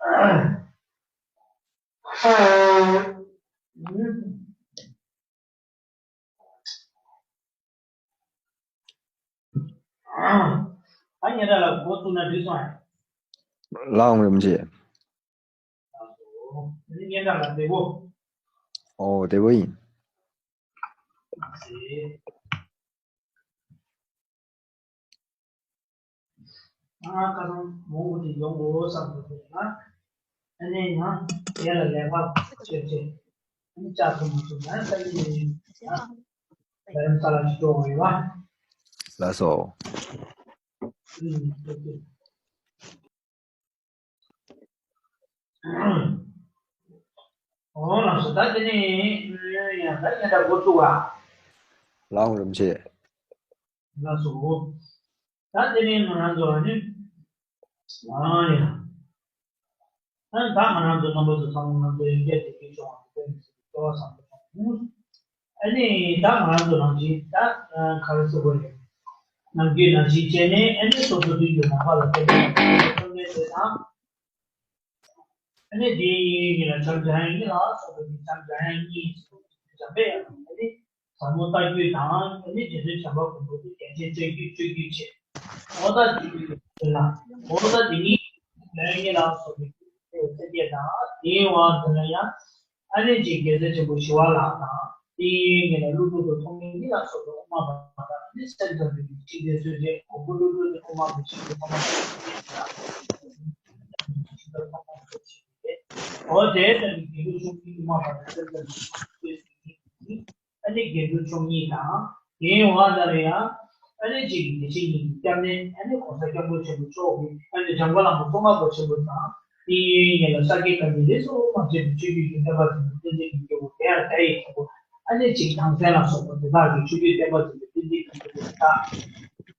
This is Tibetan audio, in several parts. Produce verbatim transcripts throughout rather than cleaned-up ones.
ད་ཉེ་འདྲ་ལ་འགོ་བཙུགས་ན་འགྲིག་སོང་ཨ། ལའང་རིན་པོ་ཆེ། ཨོ་བདེ་པོ་ཡིན། ཨ་ཁ་སང་མོང་གུ་དེ་ཡོང་དགོས་བསམ་འདུག་ན། ཨ་ནི་ཡང་དེ་ལ་ལས་ཀ་བྱེད་བྱེད། ཨ་ནི་ལྕགས་ཐུབ་མ་ཐུབ་ན་ས་ཡིན་ཡིན་ཡང་ལས་རིམ་ས་ལ་ཅིག་འགྲོ་དགོས་ཡོད་པ། ལགས་སོ། ཨུམ་ཐུབ་ཐུབ། ཨོ་ལགས་སོ། ད་དེ་ནས་ཡང་ད་ཡང་ད་འགོ་ཚུགས་པ། ལའང་རིན་ཆེ། ལགས་སོ། ད་དེ་ནས་ང་རང་ཚོ་ནི། ཨ་ཡ། ད་ད་ང་རང་ཚོ་རྣམ་པ་ཚོ་ཚང་མ་ང་ཚོ་ཡོན་ཆབ་དེ་གའི་ཕྱོགས་ལ་དཔེ་མི་སྲིད་པའི་སྐལ་བ་བཟང་པོ་བྱུང་། ཨ་ནི་ད་ང་རང་ཚོ་ནང་བཞིན་ད་ག་རེ་ཟེར་དགོས་རེད། ནམ་རྒྱུན་ནང་བཞིན་བྱས་ནས་ཨ་ནི་སོ་སོ་དུས་ཀྱི་ནང་པ་ལ་དཔེ་མི་སྲིད་པའི་ཚོར་སྣང་དེ་དང་། ཨ་ནི་དེའི་གཉིས་ལ་བྱམས་སྦྱང་ཡ་གཉིས་ལ་སོགས་པའི་བྱམས་སྦྱང་ཡ་གཉིས་སུ་བྱམས་པས་ཡང་ཨ་ནི་ཟབ་མོ་ལྟ་རྒྱུད་དང་ཨ་ནི་རྗེ་བཙུན་བྱམས་པ་མགོན་པོ་དེ་རྒྱལ་ཆེན་སྤྱོད་རྒྱུད་སྤྱོད་རྒྱུད་ཆེ། འོ་ད་རྒྱུད་ཀྱི་ཆེ་ལ་འོ་ད་དེ་གཉིས་ལ་གཉིས་ལ་སོགས་པའི་སེམས་བསྐྱེད་དང་དེའི་དབང་དུ་ལ་ཡང་ཨ་ནི་ཅིག་རྒྱལ་སྲས་ཆེན་པོ་ཞི་བ་ལྷ་དང་དེའི་གཉིས་ལ་ཀླུ་སྒྲུབ་ཏུ་ཐོགས་མེད་གཉིས་ལ་སོགས་པའི་དབུ་མ་པ་དང་ཨ་ནི་སེམས་ཙམ་པའི་ཕྱི་དེ་སོས་རྗེས་གོང་བུ་ཀླུ་སྒྲུབ་ཏུ་དབུ་མ་པའི་ཕྱི་དེ་ཐོག་མ། འོ་དེ་ལྟ་བུའི་དགེ་ལུགས་ཆུང་གཉིས་དབུ་མ་པ་དང་སེམས་ཙམ་པའི་ཨ་ནི་དགེ་ལུགས་ཆུང་གཉིས་དང་དེའི་འོག་ན་ལ་ཡང་ཨ་ནི་གཅིག་གི་བདེ་ཆེན་གཉིས་ཀྱི་སྐྱབས་གནས་ཨ་ནི་གོང་ས་སྐྱབས་མགོན་ཆེན་པོ་མཆོག་གིས་ཨ་ནི་འཇམ་མགོན་བླ་མ་ཙོང་ཁ་པ་ཆེན་པོ་དང་དེའི་ཡན་ལ་ས་དགེ་བཀའ་རྙིང་ལས་སུ་མ་འཆད་པའི་ཆོས་བརྒྱུད་ཀྱི་བསྟན་པ་འཛིན་པའི་བསྟན་འཛིན་གྱི་སྐྱེས་བུ་དེ་ཡང་དེ་ཡི་ཆེན་པོ་ཨ་ནི་གཅིག་དང་སེམས་ལ་སོགས་པ་དེ་དག་གི་ཆོས་བརྒྱུད་བསྟན་པ་འཛིན་པའི་བསྟན་འཛིན་གྱི་སྐྱེས་བུ་དེ་དག་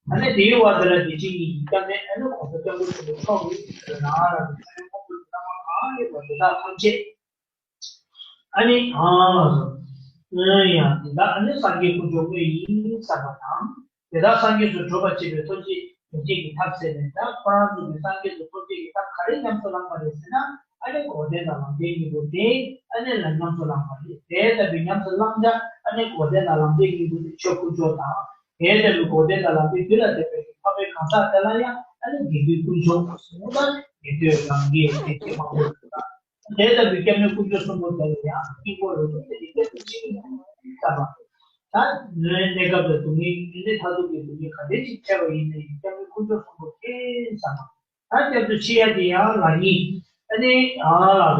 ཨ་ནི་དེའི་བར་དེ་ལ་བདེ་ཆེན་གཉིས་ཀྱི་སྐྱབས་གནས་ཨ་ནི་གོང་ས་སྐྱབས་མགོན་ཆེན་པོ་མཆོག་གིས་རང་རང་གི་ས་ཡོམ་ཁོང་ཁྲོ་གནང་བ་གང་ཡོད་པ་དེ་དག་ཐམས་ཅད་ཨ་ནི་ཨ་ལགས་སོ། ཨ་ཡ་དེ་དག་ཨ་ནི་སངས་རྒྱས་དཀོན་མཆོག་དངོས་ཡིན་བསམ་པ་དང་། དེ་དག་སངས་རྒྱས་སུ་གྲུབ་པར་བྱེད་པའི་ཐུགས་རྗེ་ཐུགས་རྗེ་གི་ཐབས་ཟེར་ནས་ད་ཁོ་རང་ཚོ་གི་སངས་རྒྱས་སུ་ཐུགས་རྗེ་གི་ཐབས་ག་རེ་ཉམས་སུ་བླངས་པ་རེད་ཟེར་ན་ཨ་ནི་འགོག་བདེན་དང་ལམ་བདེན་གཉིས་པོ་དེ་ཨ་ནི་ལ་ཉམས་སུ་བླངས་པ་རེད། དེ་ལྟ་བུའི་ཉམས་སུ་བླངས་ཀྱང་ཨ་ནི་འགོག་བདེན་དང་ལམ་བདེན་གཉིས་པོ་དེ་ཆོས་དཀོན་མཆོག་དང་། དེ་ལྟ་བུའི་འགོག་བདེན་དང་ལམ་བདེན་རྒྱུད་ལ་ལྡན་པའི་འཕགས་པའི་གང་ཟག་དེ་ལ་ཡང་ཨ་ནི་དགེ་འདུན་དཀོན་མཆོག་གསུམ་དང་དགེ་འདུན་རང་གི་དེ་སྐྱེས་མང་པོ་ཡོད་ལ། དེ་ལྟ་བུའི་སྐྱབས་གནས་དཀོན་མཆོག་གསུམ་པོ་དེ་ལ་ཡང་སྙིང་པོ་རུ་ཐུག་དེ་ནི་སྐྱབས་སུ་མཆི་ཡིན་བསམ་པ། ད་ལོའི་གནས་སྐབས་ལ་སྡུག་བསྔལ་ཡིན་ནའི་མཐར་ཐུག་གི་སྡུག་བསྔལ་ག་འདྲ་ཞིག་འཕྲད་པ་ཡིན་ནའི་སྐྱབས་གནས་དཀོན་མཆོག་གསུམ་པོ་མཁྱེན་བསམ་པ། ད་སྐྱབས་སུ་མཆི་ཡ་དེ་ཡང་ལག་གཉིས་ཨ་ནི་ཨ་ལགས་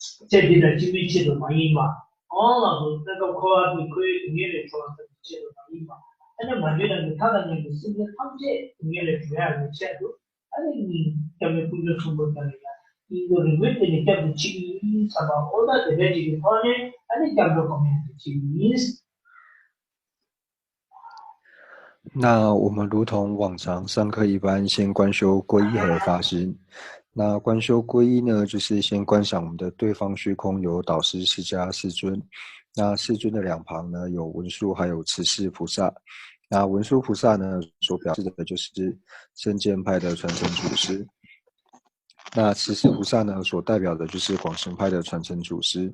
སོ། ཚེ་འདི་དང་ཕྱི་མའི་ཆེད་དུ་མ་ཡིན་པ། ཨ་ལགས་སོ། གནས་སྐབས་འཁོར་བ་འདི་འཁོར་བའི་སྡུག་བསྔལ་ལས་གྲོལ་བ་ཙམ་གྱི་ཆེད་དུ་མ་ཡིན་པ། ཨ་ནི་མ་གྱུར་ནམ་མཁའི་མཐའ་དང་མཉམ་པའི་སེམས་ཅན་ཐམས་ཅད་སྡུག་བསྔལ་ལས་གྲོལ་ཡག་གི་ཆེད་དུ། ཨ་ནི་སྐྱབས་གནས་དཀོན་མཆོག་གསུམ་པོ་དེ་ལ་ཡང་སྙིང་པོ་རིང་པོའི་དེ་ནས་སྐྱབས་སུ་མཆི་གི་ཡིན་བསམ་པ་ཨོ་ད་དེ་འདྲ་ཅིག་གི་ཐོག་ནས་ཨ་ནི་སྐྱབས་འགྲོ་སྒོམ་ཡག་གི་ཆེད་ཡིན། 那我们如同往常上课一般，先观修皈依和发心。那观修皈依呢，就是先观想我们的对方虚空有导师释迦世尊，那世尊的两旁呢有文殊还有持世菩萨。那文殊菩萨呢所表示的就是正见派的传承祖师，那持世菩萨呢所代表的就是广行派的传承祖师。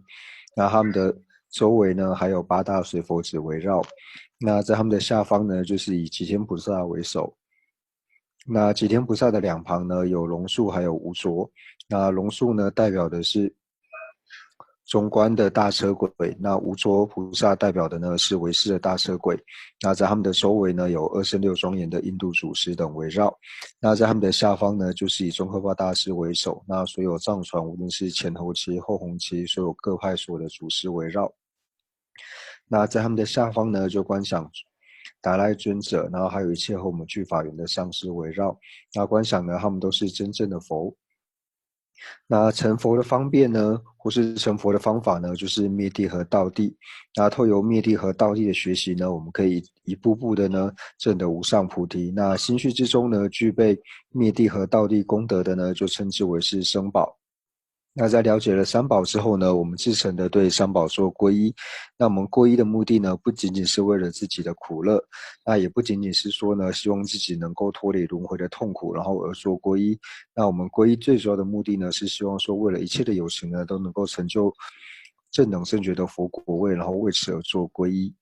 那他们的周围呢还有八大水佛子围绕。那在他们的下方呢，就是以吉天菩萨为首。那吉天菩萨的两旁呢有龙树还有无着。那龙树呢代表的是中观的大车鬼，那无着菩萨代表的呢是唯识的大车鬼。那在他们的周围呢有二圣六庄严的印度祖师等围绕。那在他们的下方呢，就是以宗喀巴大师为首，那所有藏传无论是前弘期、后弘期，所有各派所有的祖师围绕。那在他们的下方呢，就观想达赖尊者，然后还有一切和我们俱法缘的上师围绕。那观想呢，他们都是真正的佛。那成佛的方便呢，或是成佛的方法呢，就是灭谛和道谛。那透由灭谛和道谛的学习呢，我们可以一步步的呢，证得无上菩提。那心绪之中呢，具备灭谛和道谛功德的呢，就称之为是僧宝。那在了解了三宝之后呢，我们自身的对三宝做皈依。那我们皈依的目的呢，不仅仅是为了自己的苦乐，那也不仅仅是说呢，希望自己能够脱离轮回的痛苦，然后而做皈依。那我们皈依最主要的目的呢，是希望说为了一切的有情呢，都能够成就正等正觉的佛果位，然后为此而做皈依。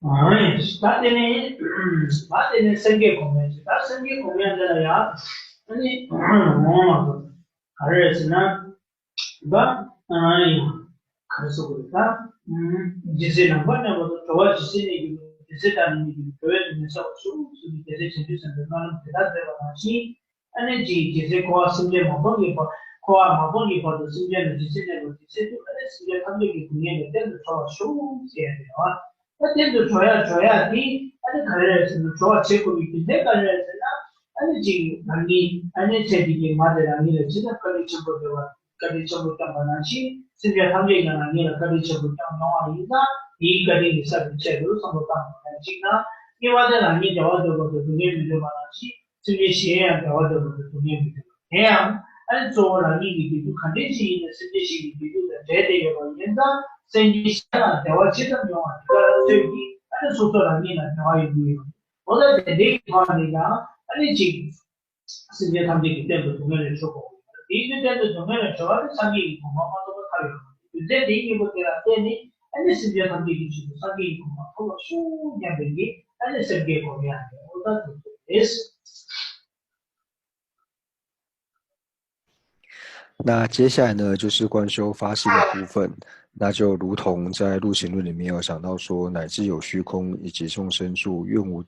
ཨ་ནི་ད་དེ་ནས་ད་དེ་ནས་སེམས་བསྐྱེད་སྒོམ་ཡ་ཅིག་ད་སེམས་བསྐྱེད་སྒོམ་ཡ་འདི་ལ་ཡང་ཨ་ནི་འོང་མ་གོ་ག་རེ་རེད་ཟེར་ན། ད་ཨ་ནི་ག་རེ་ཟེར་དགོས་རེད་ད། ཇི་སྲིད་ནམ་མཁའ་གནས་པ་དང་། འགྲོ་བ་ཇི་སྲིད་གནས་ཀྱི་བར། དེ་སྲིད་བདག་ནི་མི་སྐྱེ་བའི། འགྲོ་བའི་སྡུག་བསྔལ་བསལ་བར་ཤོག་ཟེར་ནས་རྒྱལ་སྲས་བྱང་ཆུབ་སེམས་དཔའི་སྨོན་ལམ་དེ་ལྟར་མཛད་པ་ནང་བཞིན། ཨ་ནི་ཅིག་ཇི་སྲིད་འཁོར་བ་སེམས་ཅན་མ་སྤངས་ཀྱི་བར། འཁོར་བ་མ་སྤངས་ཀྱི་བར་དུ་སེམས་ཅན་ལ་ཇི་སྲིད་གནས་པ་དེ་སྲིད་དུ་ཨ་ནི་སེམས་ཅན་ཐམས་ཅད་ཀྱི་སྡུག་བསྔལ་ལས་གཏན་དུ་གྲོལ་བར་ཤོག་ཟེར་ཡ་རེད་བ། ད་གཏན་དུ་གྲོལ་ཡ་གྲོལ་ཡ་དེ་ཨ་ནི་ག་རེ་རེད་ཟེར་ན། གྲོལ་བར་བྱེད་དགོས་པའི་རྒྱུ་མཚན་ག་རེ་རེད་ཟེར་ན། ཨ་ནི་ཅིག་རང་ཉིད་ཨ་ནི་ཚེ་འདི་གའི་མ་དེ་རང་ཉིད་ལ་ཇི་ལྟར་བཀའ་དྲིན་ཆེན་པོ་འདོད་པ། བཀའ་དྲིན་ཆེན་པོ་བསྐྱངས་པ་ནང་བཞིན་སེམས་ཅན་ཐམས་ཅད་ཀྱང་རང་ཉིད་ལ་བཀའ་དྲིན་ཆེན་པོ་བསྐྱངས་ཡོང་བ་ཡིན་ན། དེའི་བཀའ་དྲིན་གྱི་ས་རུ་ཆེད་དུ་བསམ་བློ་བཏང་དགོས་པ་གཅིག་དང་། གཉིས་པ་དེ་རང་ཉིད་བདེ་བ་འདོད་པ་དང་སྡུག་བསྔལ་མི་འདོད་པ་ནང་བཞིན་སེམས་ཅན་གཞན་ཡང་བདེ་བ་འདོད་པ་དང་སྡུག་བསྔལ་མི་འདོད་པ། དེ་ཡང་ཨ་ནི་གཙོ་བོ་རང་ཉིད་ཀྱི་བདེ་སྡུག་ག་འདྲ་ཞིག་ཡིན་ན་སེམས་ཅན་ཞིག་གི་བདེ་སྡུག་དང་འབྲེལ་ཏེ་ཡོད་པ་ཡིན་ཙང་། སེམས་ཅན་གཞན་ལ་བདེ་བ་ཇི་ཙམ་ཡོང་བ་དེ་ག་ལ་ལྟོས་ཀྱིས་ཨ་ནི་སོ་སོ་རང་ཉིད་ལ་བདེ་བ་ཡོང་གི་ཡོད། འོ་ན་དེ་འདྲའི་ཐོག་ནས་ཀྱང་ཨ་ནི་ཅིག་སེམས་ཅན་ཐམས་ཅད་ཀྱི་གཏན་དུ་སྡུག་བསྔལ་ལས་གྲོལ་དགོས་ཀྱི་ཡོད། དེའི་དུས་གཏན་དུ་སྡུག་བསྔལ་ལས་གྲོལ་བ་ནི་སངས་རྒྱས་ཀྱི་གོ་འཕང་མ་ཐོབ་པར་ཐར་ཡོད་པ་རེད། རྒྱུ་མཚན་དེའི་སྙིང་པོ་དེ་ལ་བརྟེན་ནས་ཨ་ནི་སེམས་ཅན་ཐམས་ཅད་ཀྱི་ཆེད་དུ་སངས་རྒྱས་ཀྱི་གོ་འཕང་ཐོབ་པར་ཤོག་སྙམ་པའི་གི་ཨ་ནི་སེམས་བསྐྱེད་སྒོམ་ཡ་རེད། འོ་ད་དེ་ཚོ་རེད། 那接下来呢，就是观修发心的部分。那就如同在入行论里面有讲到说，乃至有虚空，以及众生住，愿无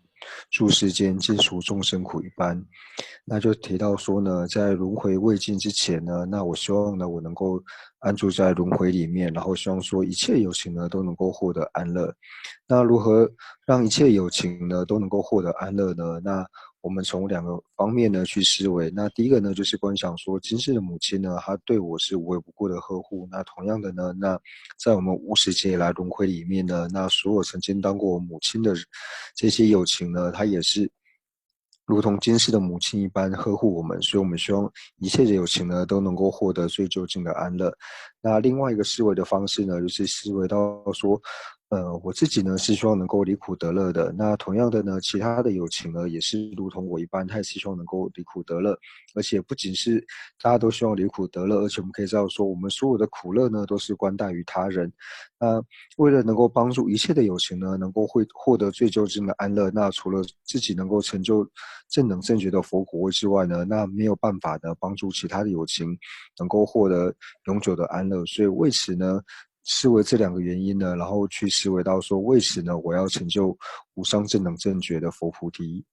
住世间，尽除众生苦一般。那就提到说呢，在轮回未尽之前呢，那我希望呢，我能够安住在轮回里面，然后希望说一切有情呢都能够获得安乐。那如何让一切有情呢都能够获得安乐呢？那我们从两个方面呢去思维。那第一个呢，就是观想说，今世的母亲呢，她对我是无微不至的呵护。那同样的呢，那在我们无始劫以来轮回里面呢，那所有曾经当过我母亲的这些有情呢，她也是如同今世的母亲一般呵护我们，所以我们希望一切的有情呢都能够获得最究竟的安乐。那另外一个思维的方式呢，就是思维到说，呃，我自己呢是希望能够离苦得乐的。那同样的呢，其他的有情呢也是如同我一般，他也是希望能够离苦得乐。而且不仅是大家都希望离苦得乐，而且我们可以知道说，我们所有的苦乐呢都是关待于他人。那为了能够帮助一切的有情呢，能够会获得最究竟的安乐，那除了自己能够成就正等正觉的佛果位之外呢，那没有办法呢帮助其他的有情能够获得永久的安乐。所以为此呢，思维这两个原因呢，然后去思维到说，为此呢，我要成就无上正等正觉的佛菩提。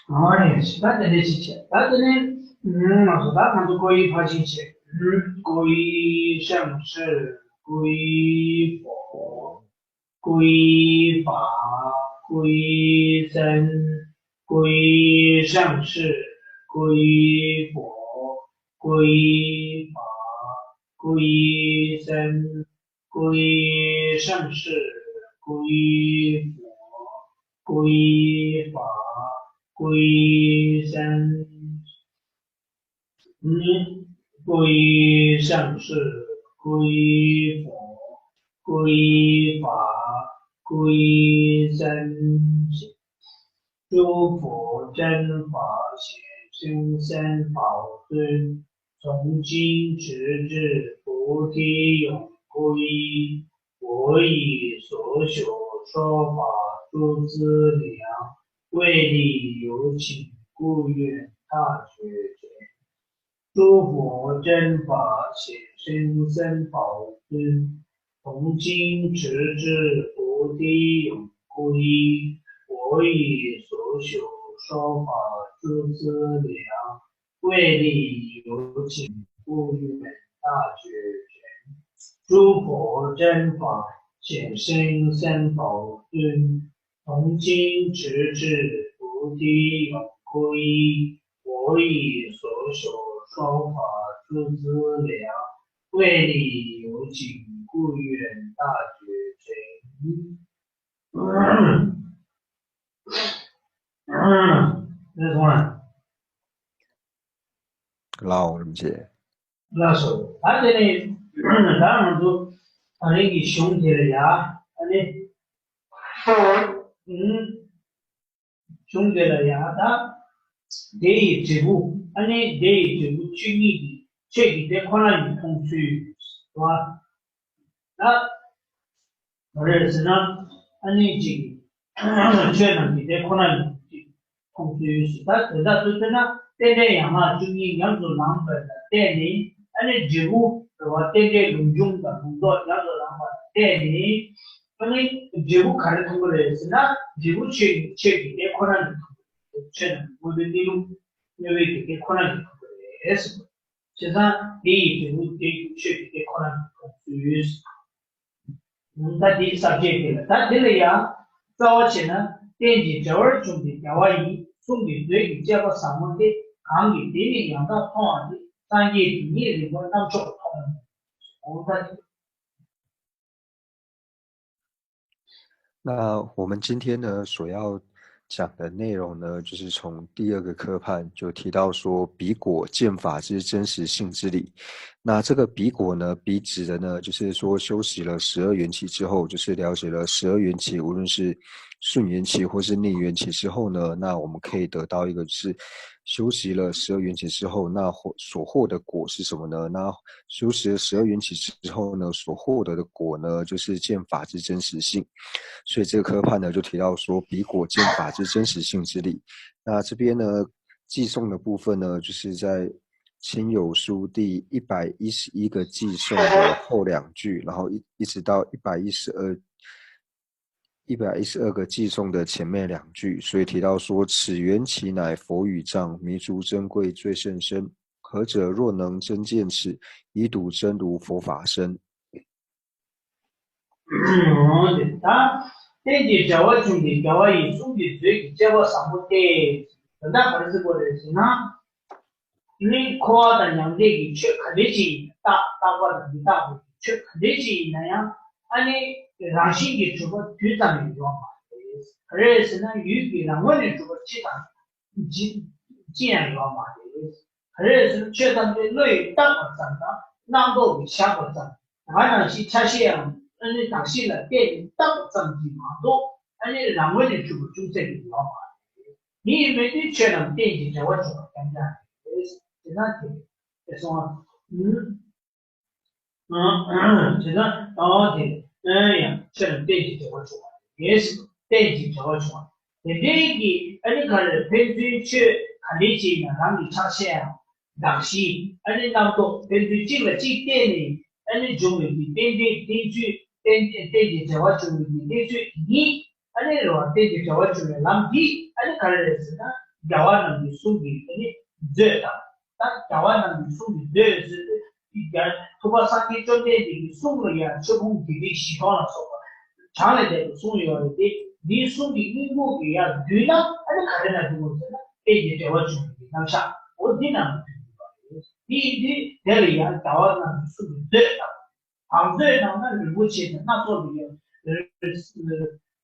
ཨ་ནི་ད་དེ་འདྲ་ཞིག་བྱས། ད་དེ་ནས་ང་ཚོ་ད་ང་ཚོ་ཀོ་ཡི་ཕར་ཕྱིན་བྱས། ཀོ་ཡི་ཞང་ཧྲི། ཀོ་ཡི་ཧྥོ། ཀོ་ཡི་ཧྥ། ཀོ་ཡི་ཧྲན། ཀོ་ཡི་ཞང་ཧྲི། ཀོ་ཡི་ཧྥོ། ཀོ་ཡི་ཧྥ། ཀོ་ཡི་ཧྲན། ཀོ་ཡི་ཞང་ཧྲི། ཀོ་ཡི་ཧྥོ། ཀོ་ཡི་ཧྥ། ཀོ་ཡི་ཧྲན། ཀོ་ཡི་ཞང་ཧྲི། ཀོ་ཡི་ཧྥོ། ཀོ་ཡི་ཧྥ། ཀོ་ཡི་ཧྲན། 诸佛正法显身三宝尊，从今直至菩提永归依。我以所学说法诸资粮，为利有请，故愿大觉成。 诸佛正法显身三宝尊，从今直至菩提永归依。我以所学说法诸资粮，为利有请，故愿大觉成。诸佛正法显身三宝尊，从今直至菩提永归依。 我以所学说法诸资粮，为利有请，故愿大觉成。 ལའོ་རིན་པོ་ཆེ། ལགས་སོ། ད་དེ་ནས་ད་ང་ཚོ་ད་རིང་གི་གཞུང་དེ་ལ་ཡ། ཨ་ནི། གཞུང་དེ་ལ་ཡང་ད། དེ་ཡི་འབྲས་བུ། ཨ་ནི་དེ་ཡི་འབྲས་བུ་ཆོས་ཉིད་ཀྱི་ཆོས་ཀྱི་དེ་ཁོ་ན་ཉིད་མཐོང་ཚུལ་བ། ད། ག་རེ་ཟེར་ན། ཨ་ནི་ཅིག་ཆོས་རྣམས་ཀྱི་དེ་ཁོ་ན་ཉིད་ཅིག་མཐོང་ཚུལ་ཞིག་ད་དོན་དག་ཏུ་མཚོན་ན། རྟེན་འབྲེལ་ཡན་ལག་བཅུ་གཉིས་ཉམས་སུ་བླངས་པ་ལ་བརྟེན་ནས། ཨ་ནི་འབྲས་བུ་རེད་བ། རྟེན་འབྲེལ་ལུགས་འབྱུང་དང་ལུགས་ལྡོག་ཉམས་སུ་བླངས་པ་ལ་བརྟེན་ནས། ཨ་ནི་འབྲས་བུ་ག་རེ་མཐོང་གི་རེད་ཟེར་ན། འབྲས་བུ་ཆོས་ཉིད་ཆོས་ཀྱི་དེ་ཁོ་ན་ཉིད་མཐོང་གི་རེད། ཆོས་རྣམས་དངོས་པོའི་གནས་ལུགས་དངོས་པོའི་དེ་དེ་ཁོ་ན་ཉིད་མཐོང་གི་རེད་ཟེར་བ། བྱས་ཙང་དེ་ཡི་འབྲས་བུ་དེ་ཆོས་ཀྱི་དེ་ཁོ་ན་ཉིད་མཐོང་ཚུལ། ད་འདིའི་ས་བཅད་དེ་ལ། ད་འདི་ལ་ཡང་རྩ་བ་བྱས་ན། རྟེན་ཅིང་འབྲེལ་བར་འབྱུང་བའི་རྒྱལ་བ་ཡི། གསུང་གི་མཛོད་ཀྱི་བཅས་པ་ཟབ་མོ་སྟེ། གང་གིས་དེ་ཉིད་ཡང་དག་མཐོང་བ་དེ། སངས་རྒྱས་དེ་ཉིད་རིག་པ་རྣམ་མཆོག་མཐོང་། འོ་ད། 那我们今天呢，所要讲的内容呢，就是从第二个科判就提到说，彼果见法之真实性之理。那这个彼果呢，彼指的呢，就是说修习了十二缘起之后，就是了解了十二缘起，无论是顺缘起或是逆缘起之后呢，那我们可以得到一个，就是修习了十二缘起之后，那获，所获的果是什么呢？那修习了十二缘起之后呢，所获得的果呢，就是见法之真实性。所以这个科判呢，就提到说，彼果见法之真实性之理。那这边呢，偈颂的部分呢，就是在亲友书第一百一十一个偈颂的后两句，然后一，一直到一百一十二，一百一十二个偈颂的前面两句，所以提到说：“此缘起乃佛语藏，弥足珍贵最甚深。何者若能真见此，以睹真如佛法身。” ད་རྟེན་ཅིང་འབྲེལ་བར་འབྱུང་བའི་རྒྱལ་བ་ཡི། གསུང་གི་མཛོད་ཀྱི་བཅས་པ་ཟབ་མོ་སྟེ། དོན་དག་ག་རེ་ཟེར་དགོས་རེད་ཟེར་ན། ནི་འཁོར་བ་དང་མྱང་འདས་ཀྱི་ཆོས་ག་འདྲ་ཅིག་ཡིན་ན། རྟག་རྟག་པ་དང་མི་རྟག་པའི་ཆོས་ག་འདྲ་ཅིག་ཡིན་ན་ཡང་། ཨ་ནི་རང་བཞིན་གྱིས་གྲུབ་པ་དུས་ཙམ་ཡང་ཡོད་མ་རེད། ག་རེ་ཟེར་ན། ཡུལ་གྱི་རང་ངོས་ནས་གྲུབ་པ་ཅི་དང་ཅི་ཅི་ཡང་ཡོད་མ་རེད། ག་རེ་ཟེར་ན། ཆོས་ཐམས་ཅད་བློ་ཡིས་བཏགས་པ་ཙམ་དང་། རྣམ་རྟོག་གིས་བཞག་པ་ཙམ། ད་ག་ནང་བཞིན་ཆ་ཤས་ཡང་ཨ་ནི་གདགས་གཞི་ལ་བརྟེན་ནས་བཏགས་པ་ཙམ་གྱིས་མ་གཏོགས། ཨ་ནི་རང་ངོས་ནས་གྲུབ་པ་ཅུང་ཟད་ཀྱང་ཡོད་མ་རེད། དེ་ཡིན་མིན་དུས་ཆོས་རྣམས་རྟེན་ཅིང་འབྲེལ་བར་འབྱུང་བ་རྐྱང་རྐྱང་རེད། དེ་ན་དེ་དེ་སོང་བ། བྱས་ཙང་ཨོ་དེ་ཨེ་ཡང་ཆོས་རྣམས་རྟེན་ཅིང་འབྲེལ་བར་འབྱུང་བ་རེད། རྟེན་ཅིང་འབྲེལ་བར་འབྱུང་བ། དེ་འདྲའི་གི་ཨ་ནི་ག་རེ། ཕན་ཚུན་ཆོས་ག་འདྲའི་ཅིག་ཡིན་ན་རང་གི་ཆ་ཤས་ཡང་གདགས་གཞི། ཨ་ནི་རྣམ་རྟོག་ཕན་ཚུན་གཅིག་ལ་གཅིག་བརྟེན་ནས་ཨ་ནི་འབྱུང་བའི་གི་རྟེན་འབྲེལ་བརྟེན་ཚུལ། རྟེན་རྟེན་ཅིང་འབྲེལ་བར་འབྱུང་བའི་གི་བརྟེན་ཚུལ་དེ་ཉིད། ཨ་ནི་རེད་བ། རྟེན་ཅིང་འབྲེལ་བར་འབྱུང་བའི་ལམ་འདི་ཨ་ནི་ག་རེ་རེད་ཟེར་ན། རྒྱལ་བ་རྣམས་ཀྱི་གསུང་གི་ཨ་ནི་མཛོད་དང་། ད་རྒྱལ་བ་རྣམས་ཀྱི་གསུང་གི་མཛོད་ཟེར་ཏེ། ཐུབ་པ་སངས་རྒྱས་བཅོམ་ལྡན་འདས་ཀྱི་གསུང་ལ་ཡང་ཆོས་ཕུང་དགེ་ལྡན་བཞི་སྟོང་ལ་སོགས་པ་གྲངས་ལས་འདས་པའི་གསུང་ཡོད་རེད་དེ། འདིའི་གསུང་གི་སྙིང་པོ་གི་ཡང་བསྡུས་ན་ཨ་ནི་ག་རེ་ན་འདུག་ཟེར་ན། རྟེན་གྱི་འབྲེལ་བ་བྱུང་བའི་རྣམ་གཞག་འོ་འདི་རྣམས་ལ་འདུས་ཡོད་པ་རེད། དེ་ཡིན་དུས་དེ་ལ་ཡང་རྒྱལ་བ་རྣམས་ཀྱི་གསུང་གི་མཛོད་དང་། བང་མཛོད་ནང་ན་རིན་པོ་ཆེ་དང་སྣ་ཚོགས་ལ་ཡང་། ད་ཟངས་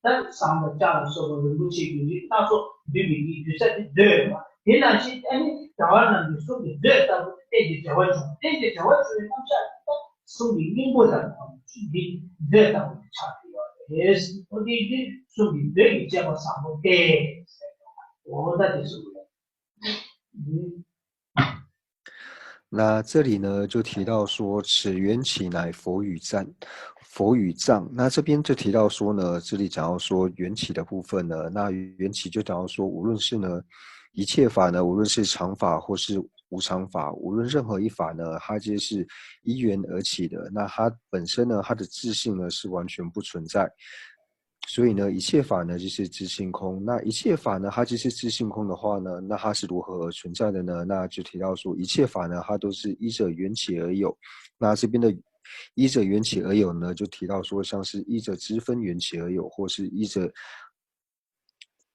དང་ལྕགས་ལ་སོགས་པ་རིན་པོ་ཆེ་གི་རིགས་སྣ་ཚོགས་འདུས་པའི་གི་རྒྱུ་ཆ་དེ་མཛོད་ཡོད་པ། དེ་ནང་བཞིན་ཨ་ནི་རྒྱལ་བ་རྣམས་ཀྱི་གསུང་གི་མཛོད་ལྟ་བུ་རྟེན་གྱི་འབྲེལ་བ་བྱུང་། རྟེན་གྱི་འབྲེལ་བ་བྱུང་བའི་རྣམ་གཞག་དེ་དག་གསུང་གི་སྙིང་པོ་དང་ནང་བཞིན་འདི་མཛོད་ལྟ་བུ་དེ་ཆགས་ཀྱི་ཡོད་རེད། འོ་དེ་འདི་གསུང་གི་མཛོད་ཀྱི་བཅས་པ་བཟང་པོ་སྟེ། འོ་ད་དེ་གསུང་གི་ཡོད། 那这里呢，就提到说，此缘起乃佛语藏，佛语藏。那这边就提到说呢，这里讲到说缘起的部分呢，那缘起就讲到说，无论是呢一切法呢，无论是常法或是无常法，无论任何一法呢，它皆是因缘而起的。那它本身呢，它的自性呢是完全不存在。所以呢，一切法呢就是自性空。那一切法呢，它就是自性空的话呢，那它是如何而存在的呢？那就提到说，一切法呢，它都是依着缘起而有。那这边的依着缘起而有呢，就提到说，像是依着支分缘起而有，或是依着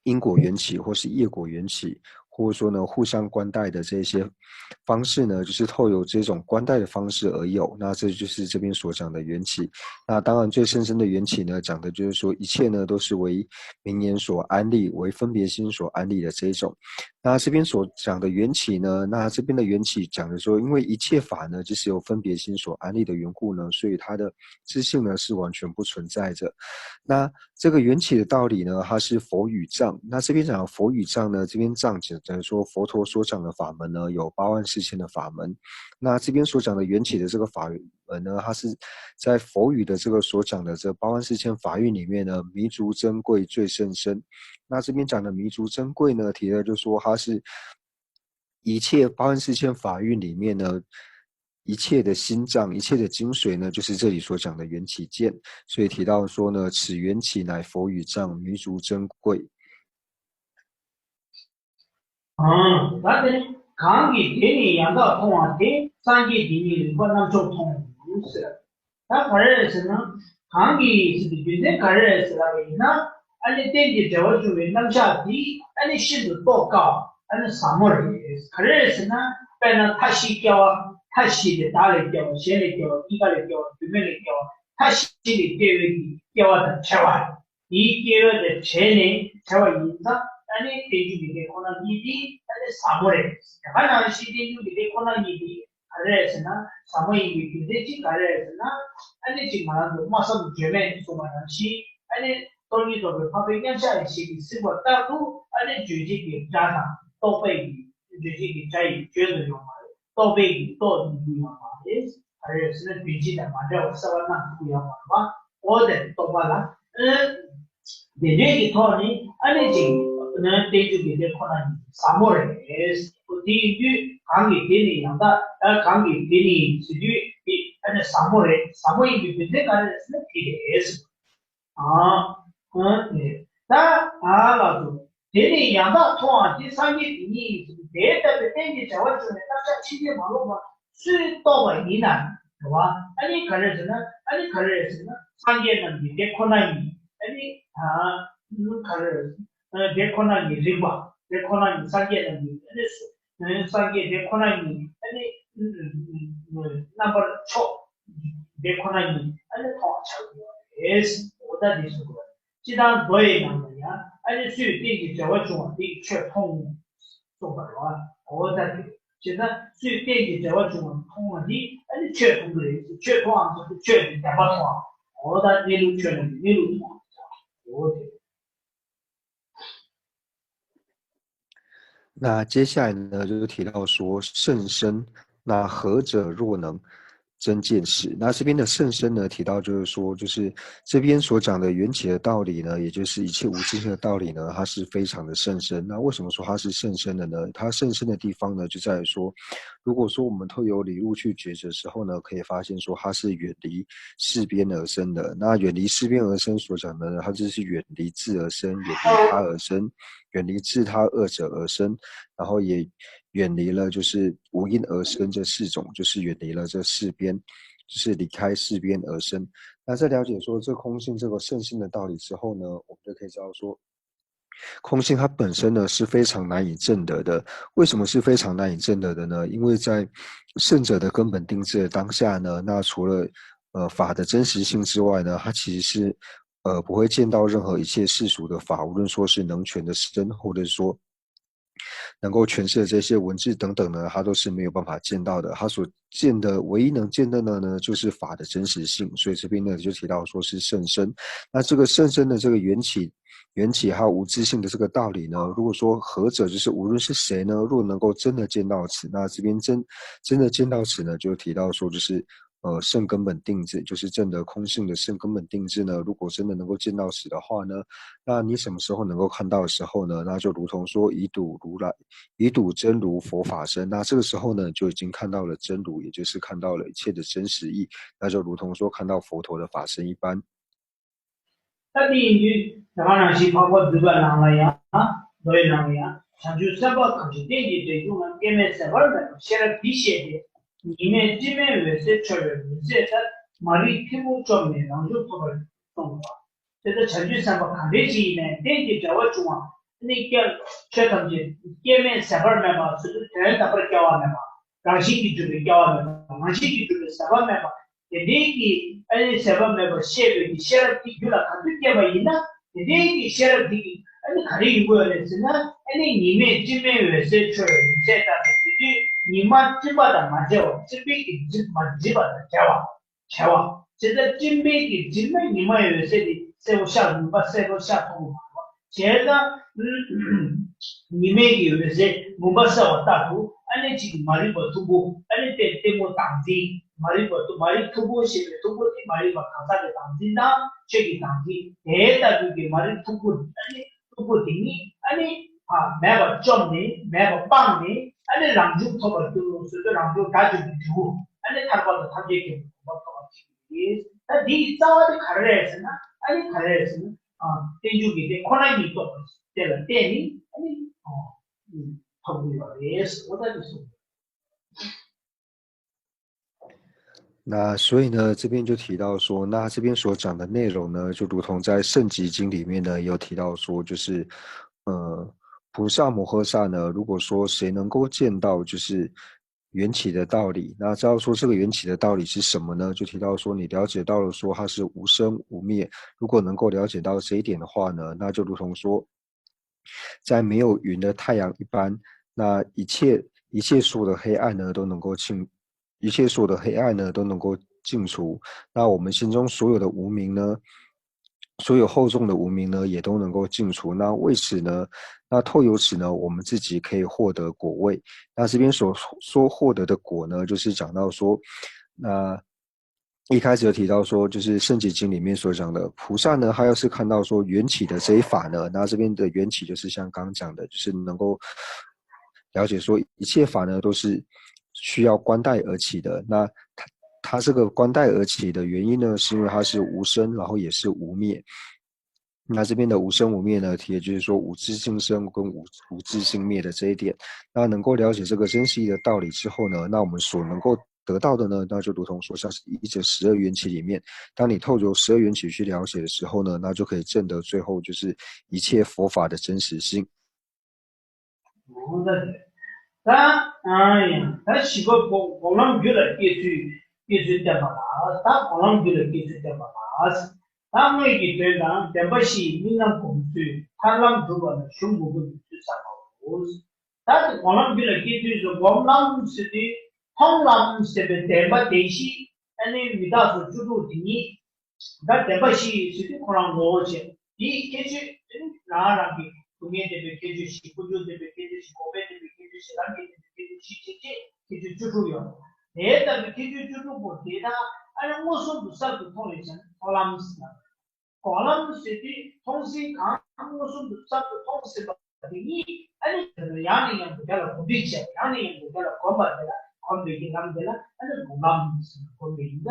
因果缘起，或是业果缘起，或者说呢，互相关待的这些方式呢，就是透由这种关待的方式而有。那这就是这边所讲的缘起。那当然，最甚深的缘起呢，讲的就是说，一切呢都是为名言所安立，为分别心所安立的这一种。那这边所讲的缘起呢，那这边的缘起讲的说，因为一切法呢，就是由分别心所安立的缘故呢，所以它的自性呢是完全不存在着。那这个缘起的道理呢，它是佛语藏。那这边讲的佛语藏呢，这边藏指的说佛陀所讲的法门呢，有八万四千的法门。那这边所讲的缘起的这个法门呢，它是在佛语的这个所讲的这八万四千法运里面呢，弥足珍贵最甚深。那这边讲的弥足珍贵呢，提的就是说它是一切八万四千法运里面呢，一切的心脏、一切的精髓呢，就是这里所讲的缘起见。所以提到说呢，此缘起乃佛语藏，弥足珍贵。 ཨང་། ད་དེ་ནི་གང་གིས་དེ་ནི་ཡང་དག་མཐོང་བ་དེ་སངས་རྒྱས་དེ་ཉིད་རིག་པ་རྣམ་མཆོག་མཐོང་ཟེར། ད་ག་རེ་རེད་ཟེར་ན། གང་གིས་ཟེར་དུས་རྒྱུ་མཚན་ག་རེ་རེད་ཟེར་ལབ་པ་ཡིན་ན། ཨ་ནི་རྟེན་གྱི་འབྲེལ་བར་འབྱུང་བའི་རྣམ་གཞག་འདི་ཨ་ནི་ཤིན་ཏུ་རྟོགས་དཀའ་བ་ཨ་ནི་ཟབ་མོ་རེད། ག་རེ་རེད་ཟེར་ན། དཔེར་ན་མཐའ་བཞིའི་སྐྱེ་བ། མཐའ་བཞི་དེ་བདག་ལས་སྐྱེ་བ། གཞན་ལས་སྐྱེ་བ། གཉིས་ཀ་ལས་སྐྱེ་བ། རྒྱུ་མེད་ལས་སྐྱེ་བ། མཐའ་བཞི་ལས་སྐྱེ་བའི་གི་སྐྱེ་བ་དང་བྲལ་བ་རེད། དེའི་སྐྱེ་བ་དེ་བྲལ་ནས་བྲལ་བ་ཡིན་ཙང་ཨ་ནི་རྟེན་འབྱུང་གི་ལས་ཁོ་ན་ཉིད་དེ་ཨ་ནི་ཟབ་མོ་རེད། ད་ག་ནང་བཞིན་རྟེན་འབྱུང་གི་ལས་ཁོ་ན་ཉིད་དེ་ག་རེ་རེད་ཟེར་ན། ཟབ་མོ་ཡིན་པའི་རྒྱུ་མཚན་གཅིག་ག་རེ་རེད་ཟེར་ན། ཨ་ནི་གཅིག་ང་རང་ཚོ་སྨྲ་བསམ་བརྗོད་མེད་གསུངས་པ་ནང་བཞིན་ཨ་ནི་སྟོང་ཉིད་རྟོགས་པའི་འཕགས་པའི་མཉམ་གཞག་ཡེ་ཤེས་ཀྱིས་གཟིགས་པ་ལྟར་དུ་ཨ་ནི་རྗོད་བྱེད་ཀྱི་སྒྲ་དང་རྟོག་པའི་གི་རྗོད་བྱེད་ཀྱི་སྒྲ་ཡིས་བརྗོད་དུ་ཡོང་བ་རེད། རྟོག་པའི་གི་རྟོག་ནི་ཡོང་བ་རེད། ག་རེ་ཟེར་ན་རྒྱུན་གཅིག་དང་མ་འདྲ་བར་གསལ་བར་སྣང་ཐུབ་ཡོད་མ་རེད་པ། འོ་དེ་རྟོགས་པ་ལ། དེ་འདྲའི་གི་ཐོག་ནས་ཨ་ནི་ཅིག་རྟེན་འབྱུང་གི་ལས་ཁོ་ན་ཉིད་ཟབ་མོ་རེད། འོ་དེ་ཡིན་དུས་གང་གིས་དེ་ནི་ཡང་དག་ད་གང་གིས་དེ་ནི་ཟེར་དུས་དེ་ཨ་ནི་ཟབ་མོ་རེད། ཟབ་མོ་ཡིན་པའི་རྒྱུ་མཚན་ག་རེ་རེད་ཟེར་ན་དེ་རེད། ཨ། ཨ་དེ་ད་ཨ་ལ་དུ། དེ་ནི་ཡང་དག་མཐོང་བ་དེ་སངས་རྒྱས་དེ་ཉིད་ཡིན་ཟེར་དེ་ལྟ་བུའི་རྟེན་གྱི་བྱ་བ་བྱུང་བའི་རྣམ་གཞག་ཕྱིན་ཅི་མ་ལོག་པ་སུས་རྟོགས་པ་ཡིན་ན་རེད་བ། ཨ་ནི་ག་རེ་ཟེར་ན། ཨ་ནི་ག་རེ་ཟེར་ན་སངས་རྒྱས་རྣམས་ཀྱིས་དེ་ཁོ་ན་ཉིད་ཨ་ནི་ཨ་ག་རེ་ཟེར་དེ་ཁོ་ན་ཉིད་རིག་པ་དེ་ཁོ་ན་ཉིད་སངས་རྒྱས་རྣམས་ཀྱིས་ཨ་ནི་སུ། སངས་རྒྱས་དེ་ཁོ་ན་ཉིད་ཨ་ནི་རྣམ་པར་མཆོག་དེ་ཁོ་ན་ཉིད་ཨ་ནི་མཐོང་བ་ཆགས་ཡོད་རེད། འོ་ད་དེ་གསུངས་པ་རེད། སྤྱིར་བཏང་མདོ་ཡི་ནང་ལ་ཡང་ཨ་ནི་སུས་རྟེན་གྱི་འབྲེལ་བ་བྱུང་བ་དེ་ཡིས་ཆོས་མཐོང་གསུངས་པ་རེད་བ། འོ་ད་དེ་བྱས་ན་སུས་རྟེན་གྱི་འབྲེལ་བ་བྱུང་བ་མཐོང་བ་དེ་ཨ་ནི་ཆོས་མཐོང་གི་རེད། ཆོས་མཐོང་བའམ་ཆོས་དེ་བདེན་པ་མཐོང་བ། འོ་ད་གནས་ལུགས་ཆོས་རྣམས་ཀྱི་གནས་ལུགས་མཐོང་བ། འོ་དེ། 那接下来呢，就提到说甚深，那何者若能？真见识。那这边的甚深呢，提到就是说，就是这边所讲的缘起的道理呢，也就是一切无自性的道理呢，它是非常的甚深。那为什么说它是甚深的呢？它甚深的地方呢，就在于说，如果说我们透由理路去觉知的时候呢，可以发现说它是远离世边而生的。那远离世边而生所讲的呢，它就是远离自而生，远离他而生，远离自他二者而生，然后也远离了就是无因而生这四种，就是远离了这四边，就是离开四边而生。那在了解说这空性这个甚深的道理之后呢，我们就可以知道说，空性它本身呢是非常难以证得的。为什么是非常难以证得的呢？因为在圣者的根本定知的当下呢，那除了呃法的真实性之外呢，它其实是呃不会见到任何一切世俗的法，无论说是能权的身，或者说能够诠释的这些文字等等呢，它都是没有办法见到的。它所见的唯一能见到的呢，就是法的真实性。所以这边呢就提到说是甚深。那这个甚深的这个缘起，缘起还有无自性的这个道理呢，如果说何者，就是无论是谁呢，若能够真的见到此，那这边真真的见到此呢，就提到说就是呃，圣根本定知，就是证得空性的圣根本定知呢，如果真的能够见到此的话呢，那你什么时候能够看到的时候呢？那就如同说以睹如来，以睹真如佛法身。那这个时候呢，就已经看到了真如，也就是看到了一切的真实意。那就如同说看到佛陀的法身一般。ད་དེ་ཡིན་དུས་ད་ག་ནང་བཞིན་འཕགས་པ་འདུས་པ་ནང་ལ་ཡང་མདོའི་ནང་ལ་ཡང་བྱང་ཆུབ་སེམས་དཔའ་གང་ཞིག་རྟེན་གྱི་འབྲས་བུ་ལ་སྐྱེ་མེད་ཟད་པར་མེད་པར་ཤེས་རབ་འདི་བཤད་དེ། ཉི་མས་སྤྲིན་མེད་འོད་ཟེར་འཕྲོ་བའི་འོད་ཟེར་ལྟར་མ་རིག་ཐིབས་པོ་བཅོམ་ནས་རང་བྱུང་ཐོབ་པར་གསུངས་པ། དེ་ལྟར་བྱང་ཆུབ་སེམས་དཔའ་གང་རེ་ཞིག་ཡིན་ནའི་རྟེན་གྱི་འབྲེལ་བ་བྱུང་བ་ནི་སྐྱེ་ཆོས་ཐམས་ཅད་སྐྱེ་མེད་ཟད་པར་མེད་པ་ཟེར་དུས་དོན་དམ་པར་སྐྱེ་བ་མེད་པ། རང་བཞིན་གྱིས་གྲུབ་པའི་སྐྱེ་བ་མེད་པ། རང་བཞིན་གྱིས་གྲུབ་པའི་ཟད་པ་མེད་པ། དེ་འདྲའི་གི་ཨ་ནི་ཟད་པ་མེད་པར་ཤེས་པའི་གི་ཤེས་རབ་དེ་རྒྱུད་ལ་ག་དུས་སྐྱེས་པ་ཡིན་ན། དེ་འདྲའི་གི་ཤེས་རབ་དེ་གི་ཨ་ནི་ག་རེ་ཡོང་གི་ཡོད་རེད་ཟེར་ན། ཨ་ནི་ཉི་མས་སྤྲིན་མེད་འོད་ཟེར་འཕྲོ་བའི་འོད་ཟེར་ལྟར་དུ་ཟེར་དུས། ཉི་མ་སྤྲིན་པ་དང་མ་བྲལ་བ། སྤྲིན་པའི་གི་སྤྲིན་མ་བྲིས་པ་དང་བྲལ་བ། བྲལ་བ། ཇི་ལྟར་སྤྲིན་པའི་གི་སྤྲིན་མ་ཉི་མ་འོད་ཟེར་དེ་སེར་པོ་ཤར། མུན་པ་སེར་པོ་ཤར་མཐོང་གི་མ་རེད་བ། བྱས་ཙང་ཉི་མའི་གི་འོད་ཟེར་མུན་པ་སེལ་བ་ལྟར་དུ་ཨ་ནི་གཅིག་མ་རིག་པ་ཐུམ་པོ། ཨ་ནི་ལྟད་ལྟད་མོ་དྭངས་འཛིན། མ་རིག་པ་ཐུམ། མ་རིག་ཐུམ་པོ་ཞེས་པའི་ཐུམ་པོ་དེ་མ་རིག་པ་གང་ཟག་གི་དྭངས་འཛིན་དང་ཆོས་ཀྱི་དྭངས་འཛིན། དེ་ལྟ་བུའི་གི་མ་རིག་ཐུམ་པོ་ཨ་ནི་ཐུམ་པོ་དེ་ཉིད་ཨ་ནི་མེད་པར་བཅོམ་ནས། མེད་པར་སྤངས་ནས། ཨ་ནི་རང་བྱུང་ཐོབ་པར་འགྱུར་རོ་ཟེར་དུས། རང་བྱུང་དགྲ་བཅོམ་པའི་འབྲས་བུ། ཨ་ནི་ཐར་པ་དང་ཐམས་ཅད་མཁྱེན་པའི་གོ་འཕང་ཐོབ་པར་བྱེད་ཀྱི་ཡིན། ད་འདི་ཡི་རྩ་བ་དེ་ག་རེ་རེད་ཟེར་ན། ཨ་ནི་ག་རེ་རེད་ཟེར་ན། ཨ། རྟེན་འབྱུང་གི་རྟེན་ཁོ་ན་ཉིད་རྟོགས་པ་དེ་ལ་བརྟེན་ནས་ཨ་ནི་ཨ་ཐོབ་ཀྱི་ཡོད་རེད། འོ་ད་འདི་གསུངས།那所以呢，这边就提到说，那这边所讲的内容呢，就如同在圣极经里面呢，有提到说，就是，呃，菩萨摩诃萨呢，如果说谁能够见到就是缘起的道理，那知道说这个缘起的道理是什么呢？就提到说，你了解到了说它是无生无灭，如果能够了解到这一点的话呢，那就如同说，在没有云的太阳一般，那一切一切所有的黑暗呢都能够尽，一切所有的黑暗呢都能够尽除。那我们心中所有的无明呢，所有厚重的无明呢，也都能够尽除。那为此呢，那透由此呢，我们自己可以获得果位。那这边所说获得的果呢，就是讲到说，那一开始有提到说，就是圣解经里面所讲的菩萨呢，他要是看到说缘起的这一法呢，那这边的缘起就是像刚刚讲的，就是能够了解说一切法呢都是需要观待而起的。那他他这个观待而起的原因呢，是因为它是无生，然后也是无灭。那这边的无生无灭呢，也就是说无自性生跟无无自性灭的这一点。那能够了解这个真实义的道理之后呢，那我们所能够得到的呢，那就如同说像是一者十二缘起里面，当你透过十二缘起去了解的时候呢，那就可以证得最后就是一切佛法的真实性。 ད་ཨ་ཡང་ད་བཞི་པ་སྒོམ་ལམ་རྒྱུད་ལ་སྐྱེ་ཚུལ། སྐྱེ་ཚུལ་བསྟན་པ་ལ། ད་སྒོམ་ལམ་རྒྱུད་ལ་སྐྱེ་ཚུལ་བསྟན་པ་ལ། ད་དངོས་ཀྱི་དོན་དང་བདེན་པ་བཞིའི་དམིགས་རྣམ་སྒོམ་ཚུལ། ཐར་ལམ་སྒྲུབ་པ་ལ་གཞུང་མང་པོ་ཡོད་ཚུལ་གསུངས་པའོ། ད་དེ་སྒོམ་ལམ་རྒྱུད་ལ་སྐྱེ་ཚུལ་སོགས། སྒོམ་ལམ་ཟེར་དུས་མཐོང་ལམ་ཟེར་བའི་བདེན་པ་བདེན་བཞི། ཨ་ནི་མི་རྟག་སོགས་བཅུ་དྲུག་དེ་ཉིད། ད་བདེན་པ་བཞི་ཡི་ཟེར་དུས་ཁོ་རང་ངོ་བོ་བྱས། དེའི་ཁྱད་ཆོས་དེ་ནི་རང་རང་གི་སྡུག་བསྔལ་བདེན་པའི་ཁྱད་ཆོས་བཞི། ཀུན་འབྱུང་བདེན་པའི་ཁྱད་ཆོས་བཞི། འགོག་པའི་བདེན་པའི་ཁྱད་ཆོས་བཞི། ལམ་གྱི་བདེན་པའི་ཁྱད་ཆོས་བཞི་བྱས་རྗེས་ཁྱད་ཆོས་བཅུ་དྲུག་ཡོད། དེ་ལྟ་བུའི་ཁྱད་ཆོས་བཅུ་དྲུག་པོ་དེ་དག་ཨ་ནི་མངོན་སུམ་དུ་གསར་དུ་མཐོང་བའི་ཕྱིར་མཐོང་ལམ་ཟེར། སྒོམ་ལམ་ཟེར་དུས་མཐོང་ཟིན་གང་མངོན་སུམ་དུ་གསར་དུ་མཐོང་ཟིན་པ་དེ་ཉིད་ཨ་ནི་དེ་ལ་ཡང་ནས་ཡང་དུ་དེ་ལ་གོམས་འདྲིས་བྱས། ཡང་ནས་ཡང་དུ་དེ་ལ་གོམས་པ་དེ་ལ་གོམས་པའི་གི་ལམ་དེ་ལ་ཨ་ནི་སྒོམ་ལམ་ཟེར། གོམས་པའི་ཡིན་ན་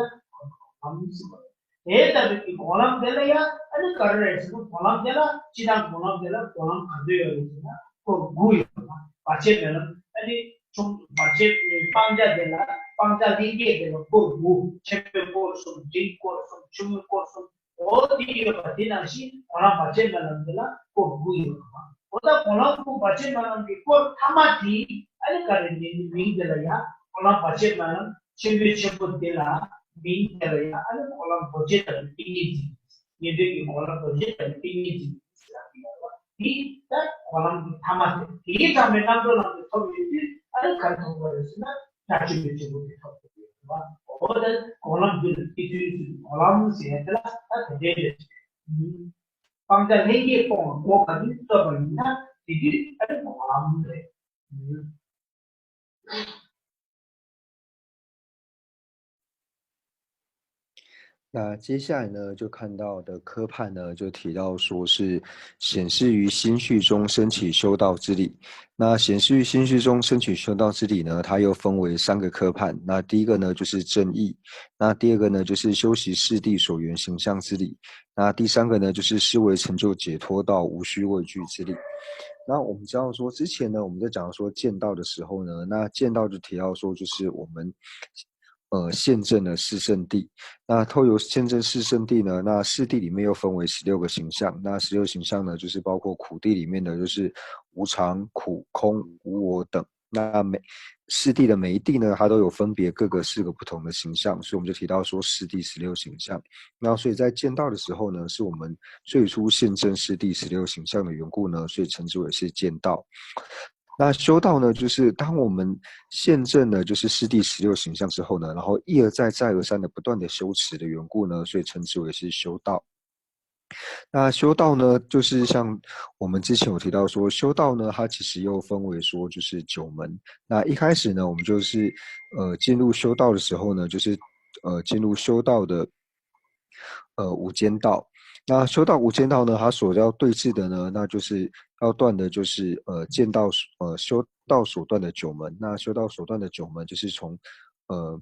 སྒོམ་ལམ་ཟེར་བ། དེ་ལྟ་བུའི་གི་སྒོམ་ལམ་དེ་ལ་ཡང་ཨ་ནི་ག་རེ་རེད་ཟེར་ན། སྒོམ་ལམ་དེ་ལ་སྤྱིར་བཏང་སྒོམ་ལམ་དེ་ལ་སྒོམ་ལམ་ག་ཚོད་ཡོད་རེད་ཟེར་ན་སྐོར་དགུ་ཡོད་པ། བར་ཆད་མེད་ལམ། ཨ་ནི་ཆུང་བར་ཆད་སྤང་བྱ་དེ་ལ་སྤང་བྱ་ལྷན་སྐྱེས་དེ་ལ་སྐོར་དགུ། ཆེན་པོའི་སྐོར་གསུམ། འབྲིང་སྐོར་གསུམ། ཆུང་ངུའི་སྐོར་གསུམ། འོ་དེ་ཡོད་པ་དེ་ནང་བཞིན་སྒོམ་ལམ་བར་ཆད་མེད་ལམ་དེ་ལ་སྐོར་དགུ་ཡོད་པ། འོ་ད་སྒོམ་ལམ་དགུ་བར་ཆད་མེད་ལམ་གྱི་སྐོར་ཐ་མ་དེ་ཨ་ནི་ག་རེ་མིང་མིང་དེ་ལ་ཡང་སྒོམ་ལམ་བར་ཆད་མེད་ལམ་ཆེན་པོའི་ཆེན་པོ་དེ་ལ་མིང་དེ་ལ་ཡང་ཨ་ནི་སྒོམ་ལམ་རྡོ་རྗེ་ལྟ་བུའི་ཏིང་ངེ་འཛིན། ཉན་ཐོས་ཀྱི་སྒོམ་ལམ་རྡོ་རྗེ་ལྟ་བུའི་ཏིང་ངེ་འཛིན་ཟེར་ཡག་གི་ཡོད་པ། དེ་ད་སྒོམ་ལམ་གྱི་ཐ་མ་དེ། དེའི་ཚང་མའི་རྣམ་གྲོལ་ལམ་དེ་ཐོབ་ཡོད་དུས་ཨ་ནི་ག་རེ་ཐོབ་པ་རེད་ཟེར་ན། ཕྱག་ཆེན་པོའི་ཆེན་པོ་དེ་ཐོབ་ཐུབ་ཡོད་པ། འོ་ད་སྒོམ་ལམ་རྒྱུད་ལ་སྐྱེ་ཚུལ་ཚུལ་སྒོམ་ལམ་ཟེར་ཡག་དེ་ལ་ད་དེ་འདྲའི་རེད། སྤང་བྱ་ལྷན་སྐྱེས་སྤོང་བ་སྒོམ་པ་ནི་རྩོད་པ་ཡིན་ན་དེ་དུས་ཨ་ནི་སྒོམ་ལམ་རེད། 那接下来呢，就看到的科判呢，就提到说是显示于心绪中升起修道之理。那显示于心绪中升起修道之理呢，它又分为三个科判。那第一个呢，就是正义；那第二个呢，就是修习四谛所缘行相之理；那第三个呢，就是思维成就解脱道无需畏惧之理。那我们知道说，之前呢，我们在讲说见道的时候呢，那见道就提到说，就是我们呃，现证的四圣谛。那透由现证四圣谛呢，那四谛里面又分为十六个形象。那十六形象呢，就是包括苦谛里面的就是无常、苦、空、无我等。那每四谛的每一谛呢，它都有分别各个四个不同的形象，所以我们就提到说四谛十六形象。那所以在见道的时候呢，是我们最初现证四谛十六形象的缘故呢，所以称之为是见道。那修道呢，就是当我们现证了就是四谛十六形象之后呢，然后一而再再而三的不断的修持的缘故呢，所以称之为是修道。那修道呢，就是像我们之前有提到说，修道呢，它其实又分为说就是九门。那一开始呢，我们就是呃进入修道的时候呢，就是呃进入修道的呃无间道。那修道无间道呢，它所要对治的呢，那就是要断的就是呃见道呃修道所断的九门。那修道所断的九门，就是从呃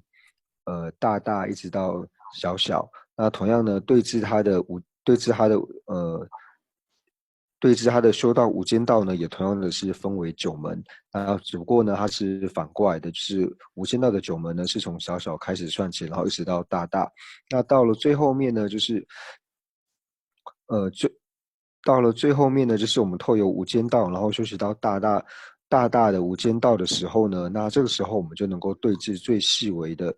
呃大大一直到小小。那同样呢，对治它的无对治它的呃对治它的修道无间道呢，也同样的是分为九门。那只不过呢，它是反过来的，就是无间道的九门呢，是从小小开始算起，然后一直到大大。那到了最后面呢，就是呃最到了最后面呢，就是我们透由无间道，然后修习到大大大大的无间道的时候呢，那这个时候我们就能够对治最细微的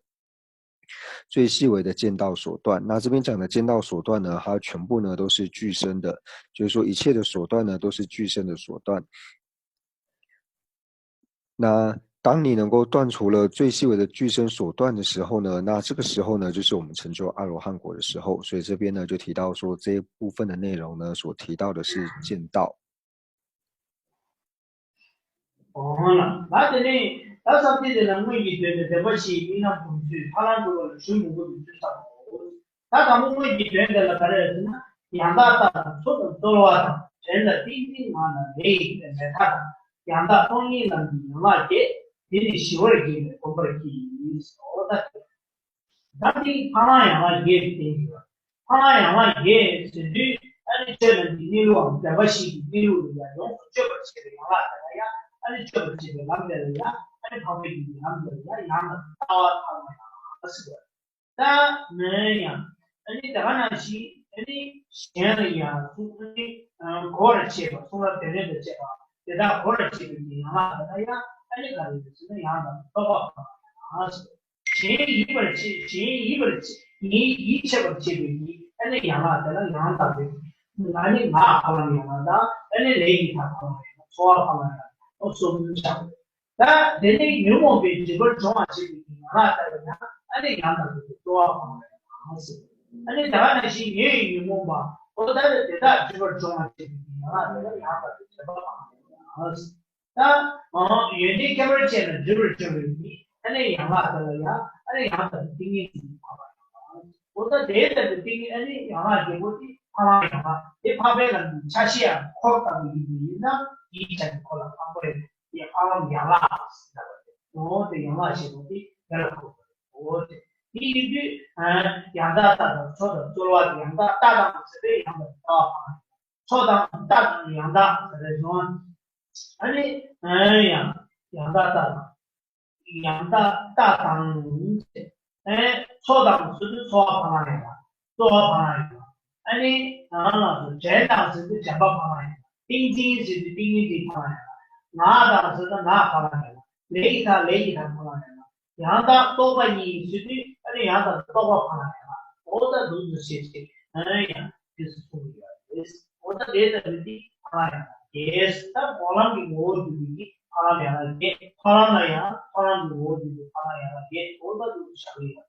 最细微的见道所断。那这边讲的见道所断呢，它全部呢都是俱生的，就是说一切的所断呢都是俱生的所断。那当你能够断除了最细微的俱生所断的时候呢，那这个时候呢，就是我们成就阿罗汉果的时候。所以这边呢，就提到说这一部分的内容呢，所提到的是见道。 ཨོ་ལ། ད་དེ་ནས་ད་ས་བཅད་དེ་ལ་སྔོན་གྱི་དོན་དེ་བདེན་པ་བཞིའི་དམིགས་རྣམ་བསྒོམ་ཚུལ་ཧ་ལམ་འགྲོ་བ་ལ་ཞུ་མི་དགོས་པའི་ཚུལ་བསམ་དགོས། ད་དང་པོ་སྔོན་གྱི་དོན་དེ་ལ་ག་རེ་རེད་ཟེར་ན། ཡང་དག་ལྟ་དང་ཚོར་དང་རྩོལ་བ་དང་། དྲན་དང་ཏིང་འཛིན་ངང་ལ་ལས་ཡིན་པའི་མེད་མཐའ་དང་། ཡང་དག་སྟོང་ཉིད་ལམ་གྱི་ཡན་ལག་བརྒྱད། དེ་ནི་ཞི་བར་གྱུར་པའི་སྒོམ་པར་བགྱི། ཨོ་ད། ད་འདི་འཕགས་ལམ་ཡན་ལག་བརྒྱད་དེ་ཡིན་པ། འཕགས་ལམ་ཡན་ལག་བརྒྱད་ཟེར་དུས་ཨ་ནི་ཆོས་རྣམས་ཀྱི་གནས་ལུགས་འམ་བདེན་པ་བཞི་གི་གནས་ལུགས་ལ་ཡང་ཡོངས་སུ་གཅོད་པར་བྱེད་པའི་ཡན་ལག་དེ་ལ་ཡང་ཨ་ནི་གཅོད་པར་བྱེད་པའི་ལམ་དེ་ལ་ཡང་ཨ་ནི་འཕགས་པའི་ཡུལ་གྱི་ལམ་དེ་ལ་ཡང་ཡང་དག་ལྟ་བ་འཕགས་ལམ་ཡན་ལག་ཟེར་བ། ད་ནི་ཡང་ཨ་ནི་དེ་ག་ནང་བཞིན་ཨ་ནི་གཞན་ལ་ཡང་གསུང་ཨ་ནི་གོ་བར་བྱེད་པ། གསུང་རབ་དེ་ལས་པར་བྱེད་པ་དེ་དག་གོ་བར་བྱེད་པའི་ཡན་ལག་དེ་ལ་ཡང་ཨ་ནི་ག་རེ་ཟེར་ན་ཡང་དག་རྟོགས་པ་འཕགས་ལམ་ཡན་ལག་ཟེར། གཞན་ཡིད་པར་བྱེད། གཞན་ཡིད་པར་བྱེད། ངའི་ཡིད་ཆེས་པར་བྱེད་པའི་ཡིད་ཨ་ནི་ཡན་ལག་དེ་ལ་ཡང་དག་པའི། ང་ནི་ང་འཕགས་ལམ་ཡན་ལག་དང་ཨ་ནི་ལས་ཀྱི་མཐའ་འཕགས་ལམ་ཡན་ལག་ཚོར་བ་འཕགས་ལམ་ཡན་ལག་ཨོ་གསུམ་བཞག་ད་དེ་ནི་ཉོན་མོངས་པའི་སྒྲིབ་པར་སྦྱོང་བ་བྱེད་པའི་ཡན་ལག་ལྟ་བུ་ཡང་ཨ་ནི་ཡང་དག་པའི་ཚོར་བ་འཕགས་ལམ་ཡན་ལག་ཟེར། ཨ་ནི་དེ་ག་ནང་བཞིན་ཉོན་ཡིད་ཉོན་མོངས་པ་ཨོ་ད་ནི་དེ་དག་སྒྲིབ་པར་སྦྱོང་བ་བྱེད་པའི་ཡན་ལག་དེ་ལ་ཡང་དག་པའི་དྲན་པ་འཕགས་ལམ་ཡན་ལག་ཟེར། ད་ཡོན་ཏན་ཁྱད་པར་ཅན་ལ་སྒྲིབ་པར་སྦྱོང་བའི་ཡིད། ཨ་ནི་ཡན་ལག་དེ་ལ་ཡང་ཨ་ནི་ཡང་དག་པའི་ཏིང་ངེ་འཛིན་གྱི་འཕགས་པ་ཡན་ལག་འོ་ད་དེའི་ལྟར་དུ་ཏིང་ངེ་ཨ་ནི་ཡན་ལག་བརྒྱད་པོ་དེ་འཕགས་ལམ་ཡན་ལག་དེ་འཕགས་པའི་ལམ་གྱི་ཆ་ཤས་ཡང་འཁོར་ལྟ་བུ་ཡིན་པ་ཡིན་ན་དེའི་ཆ་ནས་འཁོར་ལ་འཕགས་པ་ཡིན་པས་འཕགས་ལམ་ཡན་ལག་ཟེར་བ་རེད། འོ་དེ་ཡན་ལག་ཞེས་པ་དེ་དེ་ལ་གོ་དགོས་རེད། འོ་དེ་དེ་ཡིན་དུས་ཡང་དག་ལྟ་དང་ཚོགས་དང་རྩོལ་བ་དེ་ཡང་དག་ལྟ་དང་ཟེར་ཏེ་ཡང་དག་ལྟ་བ་འཕགས་ལམ་ཚོགས་དང་ལྟ་དང་ཡང་དག་ཟེར་བའི་གཞུང་། ཨ་ནི་ཡང་ཡང་དག་ལྟ་དང་། ཡང་དག་ལྟ་དང་། ཨེ་ཚོགས་དང་ཟེར་དུས་ཚོགས་པ་འཕགས་ལམ་ཡན་ལག་རྩོལ་བ་འཕགས་ལམ་ཡན་ལག་ཨ་ནི་ཡང་ལ་དུ་དྲན་དང་ཟེར་དུས་དྲན་པ་འཕགས་ལམ་ཡན་ལག་ཏིང་འཛིན་ཟེར་དུས་ཏིང་ངེ་འཛིན་འཕགས་ལམ་ཡན་ལག་ངག་དང་ཟེར་དུས་ངག་འཕགས་ལམ་ཡན་ལག་ལས་ཀྱི་མཐའ་ལས་ཀྱི་མཐའ་འཕགས་ལམ་ཡན་ལག་ཡང་དག་རྟོག་པ་གཉིས་ཟེར་དུས་ཨ་ནི་ཡང་དག་རྟོག་པ་འཕགས་ལམ་ཡན་ལག་འོ་ད་འདུག་ཏུ་བྱེད་ཅིག་ཨ་ནི་ཡང་དུས་སུ་གསུངས་ཡོད་རེད། འོ་ད་དེ་ལྟ་བུ་འདི་འཕགས་ལམ་ཡན་ལག་བརྒྱད། ད་སྨོན་ལམ་གྱི་ངོ་བོར་གྱུར་པའི་འདི་འཕགས་ལམ་ཡན་ལག་བརྒྱད། འཕགས་ལམ་ལ་ཡང་འཕགས་ལམ་གྱི་ངོ་བོར་གྱུར་པའི་འཕགས་ལམ་ཡན་ལག་བརྒྱད། འོ་ད་འདུག་ཏུ་བྱ་བའི་ཡོད།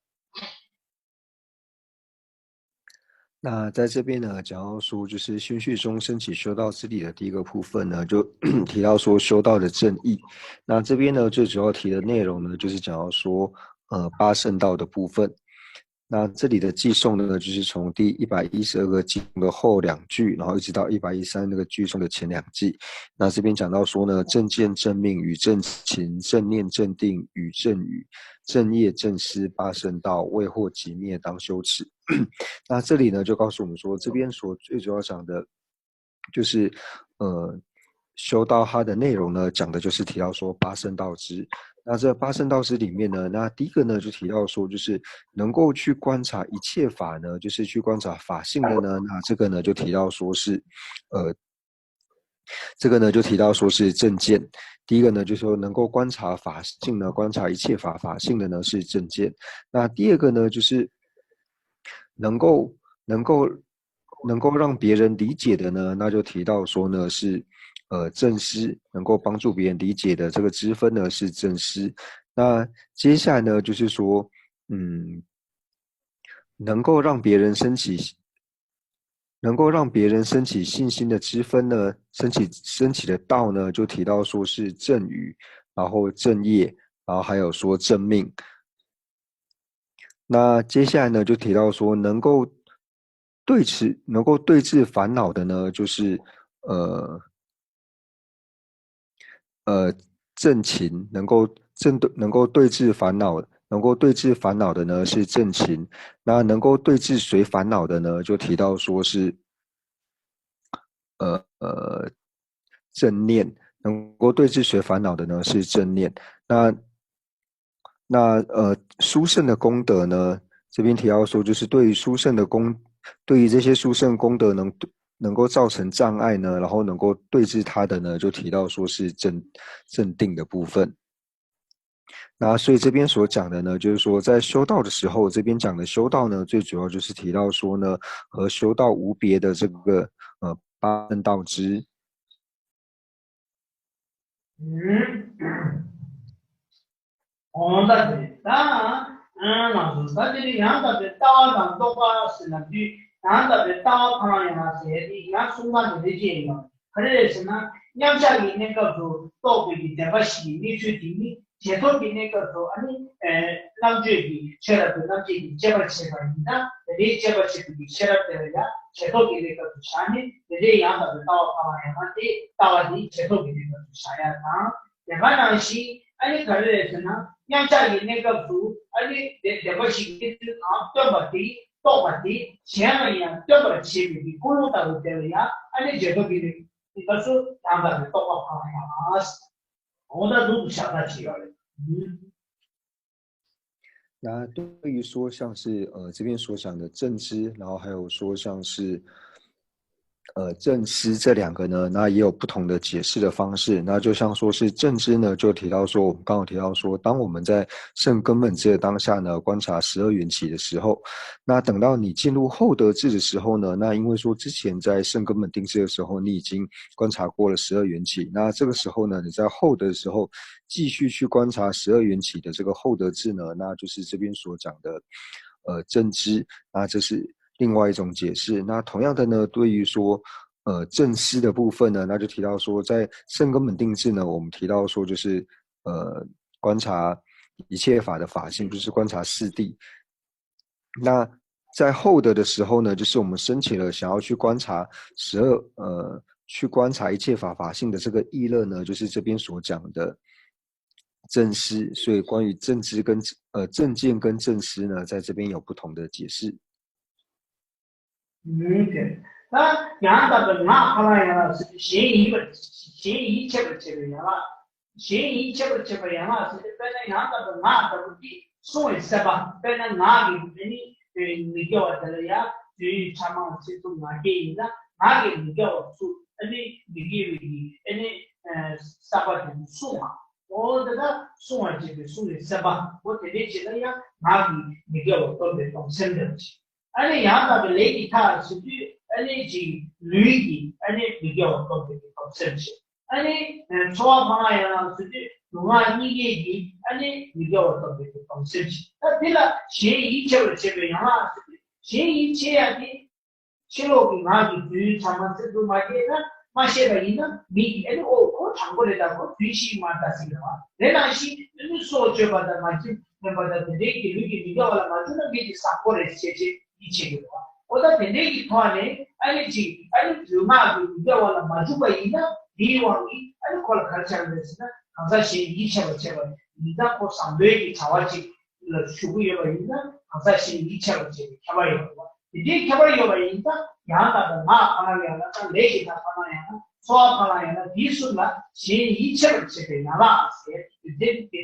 那在这边呢，讲到说就是心绪中升起修道之理的第一个部分呢，就提到说修道的正义。那这边呢，最主要提的内容呢，就是讲到说，呃，八圣道的部分。那这里的偈颂呢，就是从第一百一十二个偈颂的后两句，然后一直到一百一十三那个偈颂的前两句。那这边讲到说呢，正见正命与正勤，正念正定与正语，正业正思八圣道，未获即灭当修持。那这里呢，就告诉我们说，这边所最主要讲的，就是呃，修道它的内容呢，讲的就是提到说八圣道支。那这八圣道支里面呢，那第一个呢，就提到说，就是能够去观察一切法呢，就是去观察法性的呢，那这个呢，就提到说是，呃，这个呢，就提到说是正见。第一个呢，就是说能够观察法性呢，观察一切法法性的呢是正见。那第二个呢，就是能够能够能够让别人理解的呢，那就提到说呢是呃正思，能够帮助别人理解的这个支分呢是正思。那接下来呢，就是说，嗯，能够让别人升起，能够让别人升起信心的支分呢，升起升起的道呢，就提到说是正语，然后正业，然后还有说正命。那接下来呢，就提到说能够对治能够对治烦恼的呢，就是呃呃，正勤，能够正对能够对治烦恼，能够对治烦恼的呢是正勤。那能够对治谁烦恼的呢，就提到说是呃呃正念，能够对治谁烦恼的呢是正念。那那呃殊胜的功德呢，这边提到说就是对于殊胜的功，对于这些殊胜功德能能够造成障碍呢，然后能够对治它的呢，就提到说是正正定的部分。那所以这边所讲的呢，就是说在修道的时候，这边讲的修道呢，最主要就是提到说呢，和修道无别的这个呃八正道支。 འོང་ད་དེ་ད་ང་ཚོ་ད་དེ་ནི་ཡང་དག་པའི་ལྟ་བ་དང་རྟོག་པ་ཟེར་ན་དུས་ཡང་དག་པའི་ལྟ་བ་འཕགས་ལམ་ཡན་ལག་ཟེར་ཏེ་ཡང་གསུང་སྟངས་དེ་འདྲ་ཅིག་ཡིན་ནོ། ག་རེ་རེད་ཟེར་ན་མཉམ་གཞག་གི་གནས་སྐབས་སུ་རྟོགས་པའི་གི་བདེན་པ་བཞི་ཡི་གནས་ཚུལ་དེ་ནི་རྗེས་ཐོབ་ཀྱི་གནས་སྐབས་སུ་ཨ་ནི་རྣམ་དཔྱོད་ཀྱི་ཆོས་རབ་ཏུ་རྣམ་འབྱེད་ཀྱིས་དཔྱད་པར་བྱེད་པ་ཡིན་ན་དེ་འདྲའི་དཔྱད་པར་བྱེད་པའི་གི་ཤེས་རབ་དེ་ལ་ཡང་རྗེས་ཐོབ་ཀྱི་གནས་སྐབས་སུ་བཞག་ནས་དེ་འདྲའི་ཡང་དག་པའི་ལྟ་བ་འཕགས་ལམ་ཡན་ལག་དེ་ལྟ་བ་དེ་རྗེས་ཐོབ་ཀྱི་གནས་སྐབས་སུ་བཞག་ཡ་དང་། དེ་ག་ནང་བཞིན་ཨ་ནི་ག་རེ་རེད་ཟེར་ན་མཉམ་གཞག་གི་གནས་སྐབས་སུ་ཨ་ནི་དེ་བདེན་པ་བཞིའི་གནས་ཚུལ་གང་སྟོན་པ་དེ་རྟོགས་པ་དེ་གཞན་ལ་ཡང་སྟོན་པར་བྱེད་པའི་ཀུན་སློང་ལྟ་བུ་དེ་ལ་ཡང་ཨ་ནི་རྗེས་ཐོབ་ཀྱི་གནས་སྐབས་སུ་ཡང་དག་པའི་རྟོགས་པ་འཕགས་ལམ་ཡང་འོ་ད་འདུག་ཏུ་བཞག་ད་བྱེད་ཡོད་རེད། 那对于说像是呃这边所讲的正知，然后还有说像是呃正思这两个呢，那也有不同的解释的方式。那就像说是正知呢，就提到说我们刚刚提到说，当我们在圣根本智的当下呢，观察十二缘起的时候，那等到你进入后得智的时候呢，那因为说之前在圣根本定智的时候，你已经观察过了十二缘起，那这个时候呢，你在后得的时候继续去观察十二缘起的这个后得智呢，那就是这边所讲的呃正知，那这是另外一种解释。那同样的呢，对于说呃正思的部分呢，那就提到说在圣根本定智呢，我们提到说就是呃观察一切法的法性，就是观察四谛。那在后得的时候呢，就是我们升起了想要去观察十二，呃，去观察一切法法性的这个意乐呢，就是这边所讲的正思。所以关于正知跟，呃，正见跟正思呢，在这边有不同的解释。ད་ཡང་དག་པའི་ངག་ཕ་ལ་ཡང་ལ་ཟེར་ཏེ་གཞན་ཡིད་པར་གཞན་ཡིད་ཆེས་པར་བྱེད་པའི་ཡན་ལག་གཞན་ཡིད་ཆེས་པར་བྱེད་པའི་ཡན་ལག་ཟེར་ཏེ་དཔེར་ན་ཡང་དག་པའི་ངག་ལྟ་བུ་དེ་བསྲུང་བའི་སྲེད་པ། དཔེར་ན་ངག་གི་ཨ་ནི་མི་དགེ་བ་དེ་ལ་ཡང་དུས་ཕྲ་མ་ཚིག་རྩུབ་ངག་འཁྱལ་ཡིན་ན་ངག་གི་མི་དགེ་བ་ཚུགས། ཨ་ནི་མི་དགེ་བའི་གི་ཨ་ནི་བསགས་པ་དེ་ཚོ་བསྲུང་བ། འོ་དེ་དག་བསྲུང་བར་བྱེད་པའི་བསྲུང་བའི་སེམས་པ། འོ་དེ་འདྲའི་བྱེད་ན་ཡང་ངག་གི་མི་དགེ་བ་སྟོན་པའི་སྟོང་སེམས་འདྲ་བ་ཅིག་ཨ་ནི་ཡང་དག་པའི་ལས་ཀྱི་མཐའ་ཟེར་དུས་ཨ་ནི་ཅིག་ལུས་ཀྱི་ཨ་ནི་མི་དགེ་བ་སྟོན་པའི་སྟོང་སེམས་ཅིག་ཨ་ནི་ཚོར་བ་ཕ་མ་ཡང་ལ་ཟེར་དུས་ལུས་ངག་གཉིས་ཀའི་གི་ཨ་ནི་མི་དགེ་བ་སྟོན་པའི་སྟོང་སེམས་ཅིག་ད་དེ་ལ་གཞན་ཡིད་ཆེས་པར་བྱེད་པའི་ཡན་ལག་ཟེར་དུས་གཞན་ཡིད་ཆེས་ཡ་དེ། ཕྱི་ལོགས་ཀྱི་ངག་གི་རྡུལ་ཚང་མ་ཚིག་རྡུལ་མ་སྐྱེས་ན་མ་ཤེས་པ་ཡིན་ན་མི་གིས་ཨ་ནི་ཨོ་ཁོ་དྲང་པོ་རེད་ད། ཁོ་རྡུལ་ཞིག་མ་ལྟ་ཟིག་རེད་བ། རེད་ནང་བཞིན་ཨ་ནི་སྲོག་གཅོད་པ་དང་ང་རྒྱལ་ལེན་པ་དང་དེ་འདྲའི་གི་ལུས་ཀྱི་མི་དགེ་བ་ལ་མ་འཇུག་ན་མི་དེ་བཟང་པོ་རེད་ཟེར་བྱས་ཡིད་ཆེས་ཀྱི་རེད་བ། ཨོ་ད་དེ་འདྲའི་གི་ཐོག་ནས་ཨ་ནི་ཅིག་ཨ་ནི་རྡུལ་ངག་གི་མི་དགེ་བ་ལ་མ་འཇུག་པ་ཡིན་ན་དེའི་དབང་གིས་ཨ་ནི་ཁོ་ལ་ག་རེ་ཆགས་རེད་ཟེར་ན་གང་ཟག་གཞན་ཡིད་ཆེས་པར་བྱེད་པ་ཡིན་ཙང་ཁོ་བཟང་པོའི་གི་བྱ་བ་ཅིག་ལ་ཞུགས་ཀྱི་ཡོད་པ་ཡིན་ན་གང་ཟག་གཞན་ཡིད་ཆེས་པར་བྱེད་པའི་ཁྱད་པར་ཡོད་པ། དེ་འདྲའི་ཁྱད་པར་ཡོད་པ་ཡིན་ཙང་ཡང་དག་པའི་ངག་ཕ་ལ་ཡང་ན་དང་ལས་ཀྱི་མཐའ་ཕ་ལ་ཡང་ན་ཚོར་བ་ཕ་ལ་ཡང་ན་དེའི་ཟུར་ལ་གཞན་ཡིད་ཆེས་པར་བྱེད་པའི་ཡན་ལག་ཟེར་དུས་དེ་དེ་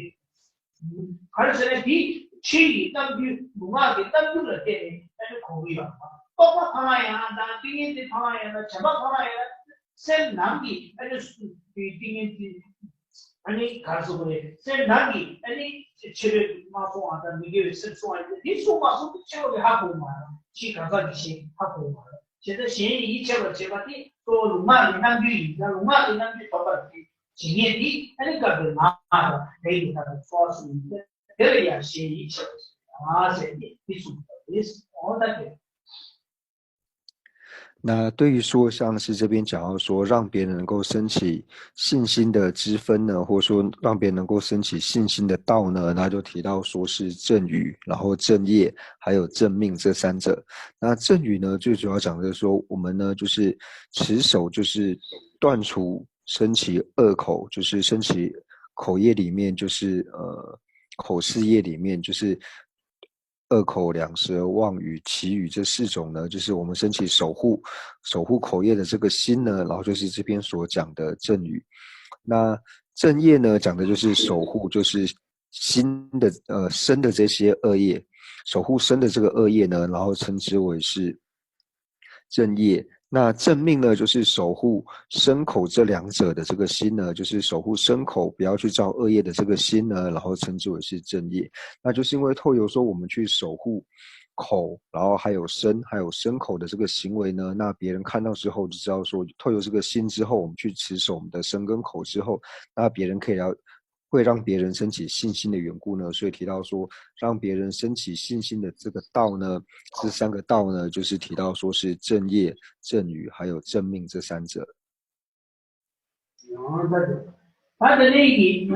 ག་རེ་ཟེར་ན་དེ་ཆོས་ཀྱི་རྣམ་འགྱུར་ལུས་ངག་གི་རྣམ་འགྱུར་ལ་བརྟེན་ནས་ཨ་ནི་གོ་གི་ཡོད་པ། རྟོག་པ་ཕ་ལ་ཡང་ན་དང་ཏིང་ངེ་འཛིན་ཕ་ལ་ཡང་ན་བྱམས་པ་ཕ་ལ་ཡང་ན། སེམས་ནང་གི་ཨ་ནི་སུ་ཏིང་ངེ་འཛིན་ཨ་ནི་ག་རེ་ཟེར་དགོས་རེད། སེམས་ནང་གི་ཨ་ནི་ཕྱི་རོལ་དུ་མ་སོང་བ་དང་མི་དགེ་བའི་སེམས་སོང་བ་ཡིན་ན་དེ་སོང་མ་སོང་དུ་ཕྱི་ལོགས་ཀྱི་ཧ་གོ་མ་རེད། ཕྱི་གང་ཟག་གི་ཞེས་ཧ་གོ་མ་རེད། བྱས་ཙང་གཞན་ཡིད་ཆེས་པར་བྱེད་པ་དེ་གཙོ་བོ་ལུས་ངག་གི་རྣམ་འགྱུར་ཡིན་ཙང་ལུས་ངག་གི་རྣམ་འགྱུར་སྟོན་པར་བྱེད་མཁན་དེ་ཨ་ནི་སྐབས་དེ་ངག་དང་ལས་ཀྱི་མཐའ་དང་ཚོར་བ་གསུམ་ཡིན་ཙང་དེ་ལ་ཡང་གཞན་ཡིད་ཆེས་པར་བྱེད་པ་ཟེར་ཏེ་དེ་གསུངས་པ་རེད། འོ་ད་དེ།那对于说，像是这边讲到说，让别人能够升起信心的支分呢，或者说让别人能够升起信心的道呢，那就提到说是正语，然后正业，还有正命这三者。那正语呢，最主要讲的是说，我们呢就是持守，就是断除升起恶口，就是升起口业里面，就是呃口四业里面，就是恶口、两舌、妄语、绮语这四种呢，就是我们升起守护守护口业的这个心呢，然后就是这边所讲的正语。那正业呢，讲的就是守护，就是心的呃身的这些恶业，守护身的这个恶业呢，然后称之为是正业。那正命呢，就是守护身口这两者的这个心呢，就是守护身口不要去造恶业的这个心呢，然后称之为是正业。那就是因为透由说我们去守护口，然后还有身，还有身口的这个行为呢，那别人看到之后就知道说，透由这个心之后，我们去持守我们的身跟口之后，那别人可以了会让别人升起信心的缘故呢，所以提到说让别人升起信心的这个道呢，这三个道呢，就是提到说是正业、正语还有正命这三者。ད་དེ་ནས་ཡིན།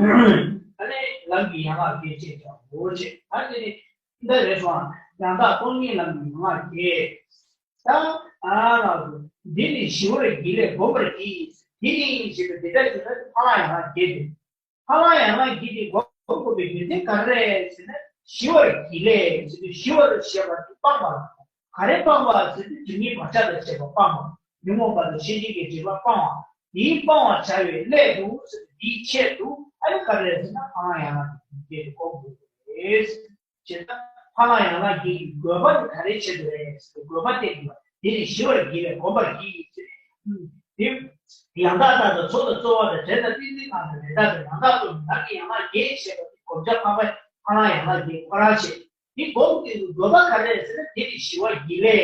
ད་ནས་ལམ་གྱི་ཡན་ལག་བརྒྱད་ཅེས་བྱ་བའོ་ཅེས། ད་དེ་ནས་འདི་རེད་སོང་། ཡང་དག་སྟོང་ཉིད་ལམ་གྱི་ཡན་ལག་བརྒྱད། ད་ཨ་ལ་འདི་ནི་ཞི་བར་གྱིས་ལས་བསྒོམ་པར་གྱིས། འདི་ནི་ཞེས་པའི་འདི་ལྟར་གྱི་ཕ་ལ་ཡང་ལ་བརྒྱད་དེ། ཕ་ལ་ཡང་ལ་བརྒྱད་དེ་སྒོམ་དགོས་པའི་རྒྱུ་མཚན་ག་རེ་རེད་ཟེར་ན། ཞི་བར་གྱིས་ལས་ཟེར་དུས་ཞི་བར་ཞེས་པ་དེ་སྤངས་པ། ག་རེ་སྤངས་པ་ཟེར་དུས་དོན་གཉིས་བག་ཆགས་དང་བཅས་པ་སྤངས་པ། ཉོན་མོངས་པ་དང་ཤེས་བྱའི་སྒྲིབ་པ་སྤངས་པ། དེའི་སྤང་བར་བྱ་བའི་སླད་དུ་ཟེར་དུས་དེའི་ཆེད་དུ་ཨ་ནི་ག་རེ་རེད་ཟེར་ན་ཕ་ལ་ཡང་ལ་བརྒྱད་དེ་སྒོམ་དགོས་པ་རེད། བྱས་ཙང་ཕ་ལ་ཡང་ལ་བརྒྱད་ཀྱི་དགོས་པ་དེ་ག་རེའི་ཆེད་དུ་རེད་ཟེར་དུས་དགོས་པ་དེ་དགོས་པ། དེ་ནི་ཞི་བར་གྱིས་ལས་བསྒོམ་པར་གྱིས་ཟེར། དེ་ཡང་དག་ལྟ་དང་ཚོགས་དང་རྩོལ་བ་དང་བྲན་དང་ཏིང་འཛིན་དང་ནི་རེ་ཐག་དང་ཡང་དག་རྟོགས་ནས་ལམ་གྱི་ཡན་ལག་བརྒྱད་ཞེས་པ་དེ་བསྒོམ་བྱ་འཕགས་པའི་ཕ་ལ་ཡང་ལ་བརྒྱད་ཁོ་རང་བྱེད། དེ་བསྒོམ་དུས་དགོས་པ་ག་རེ་རེད་ཟེར་ན་དེ་ནི་ཞི་བ་གྱིས་ལས་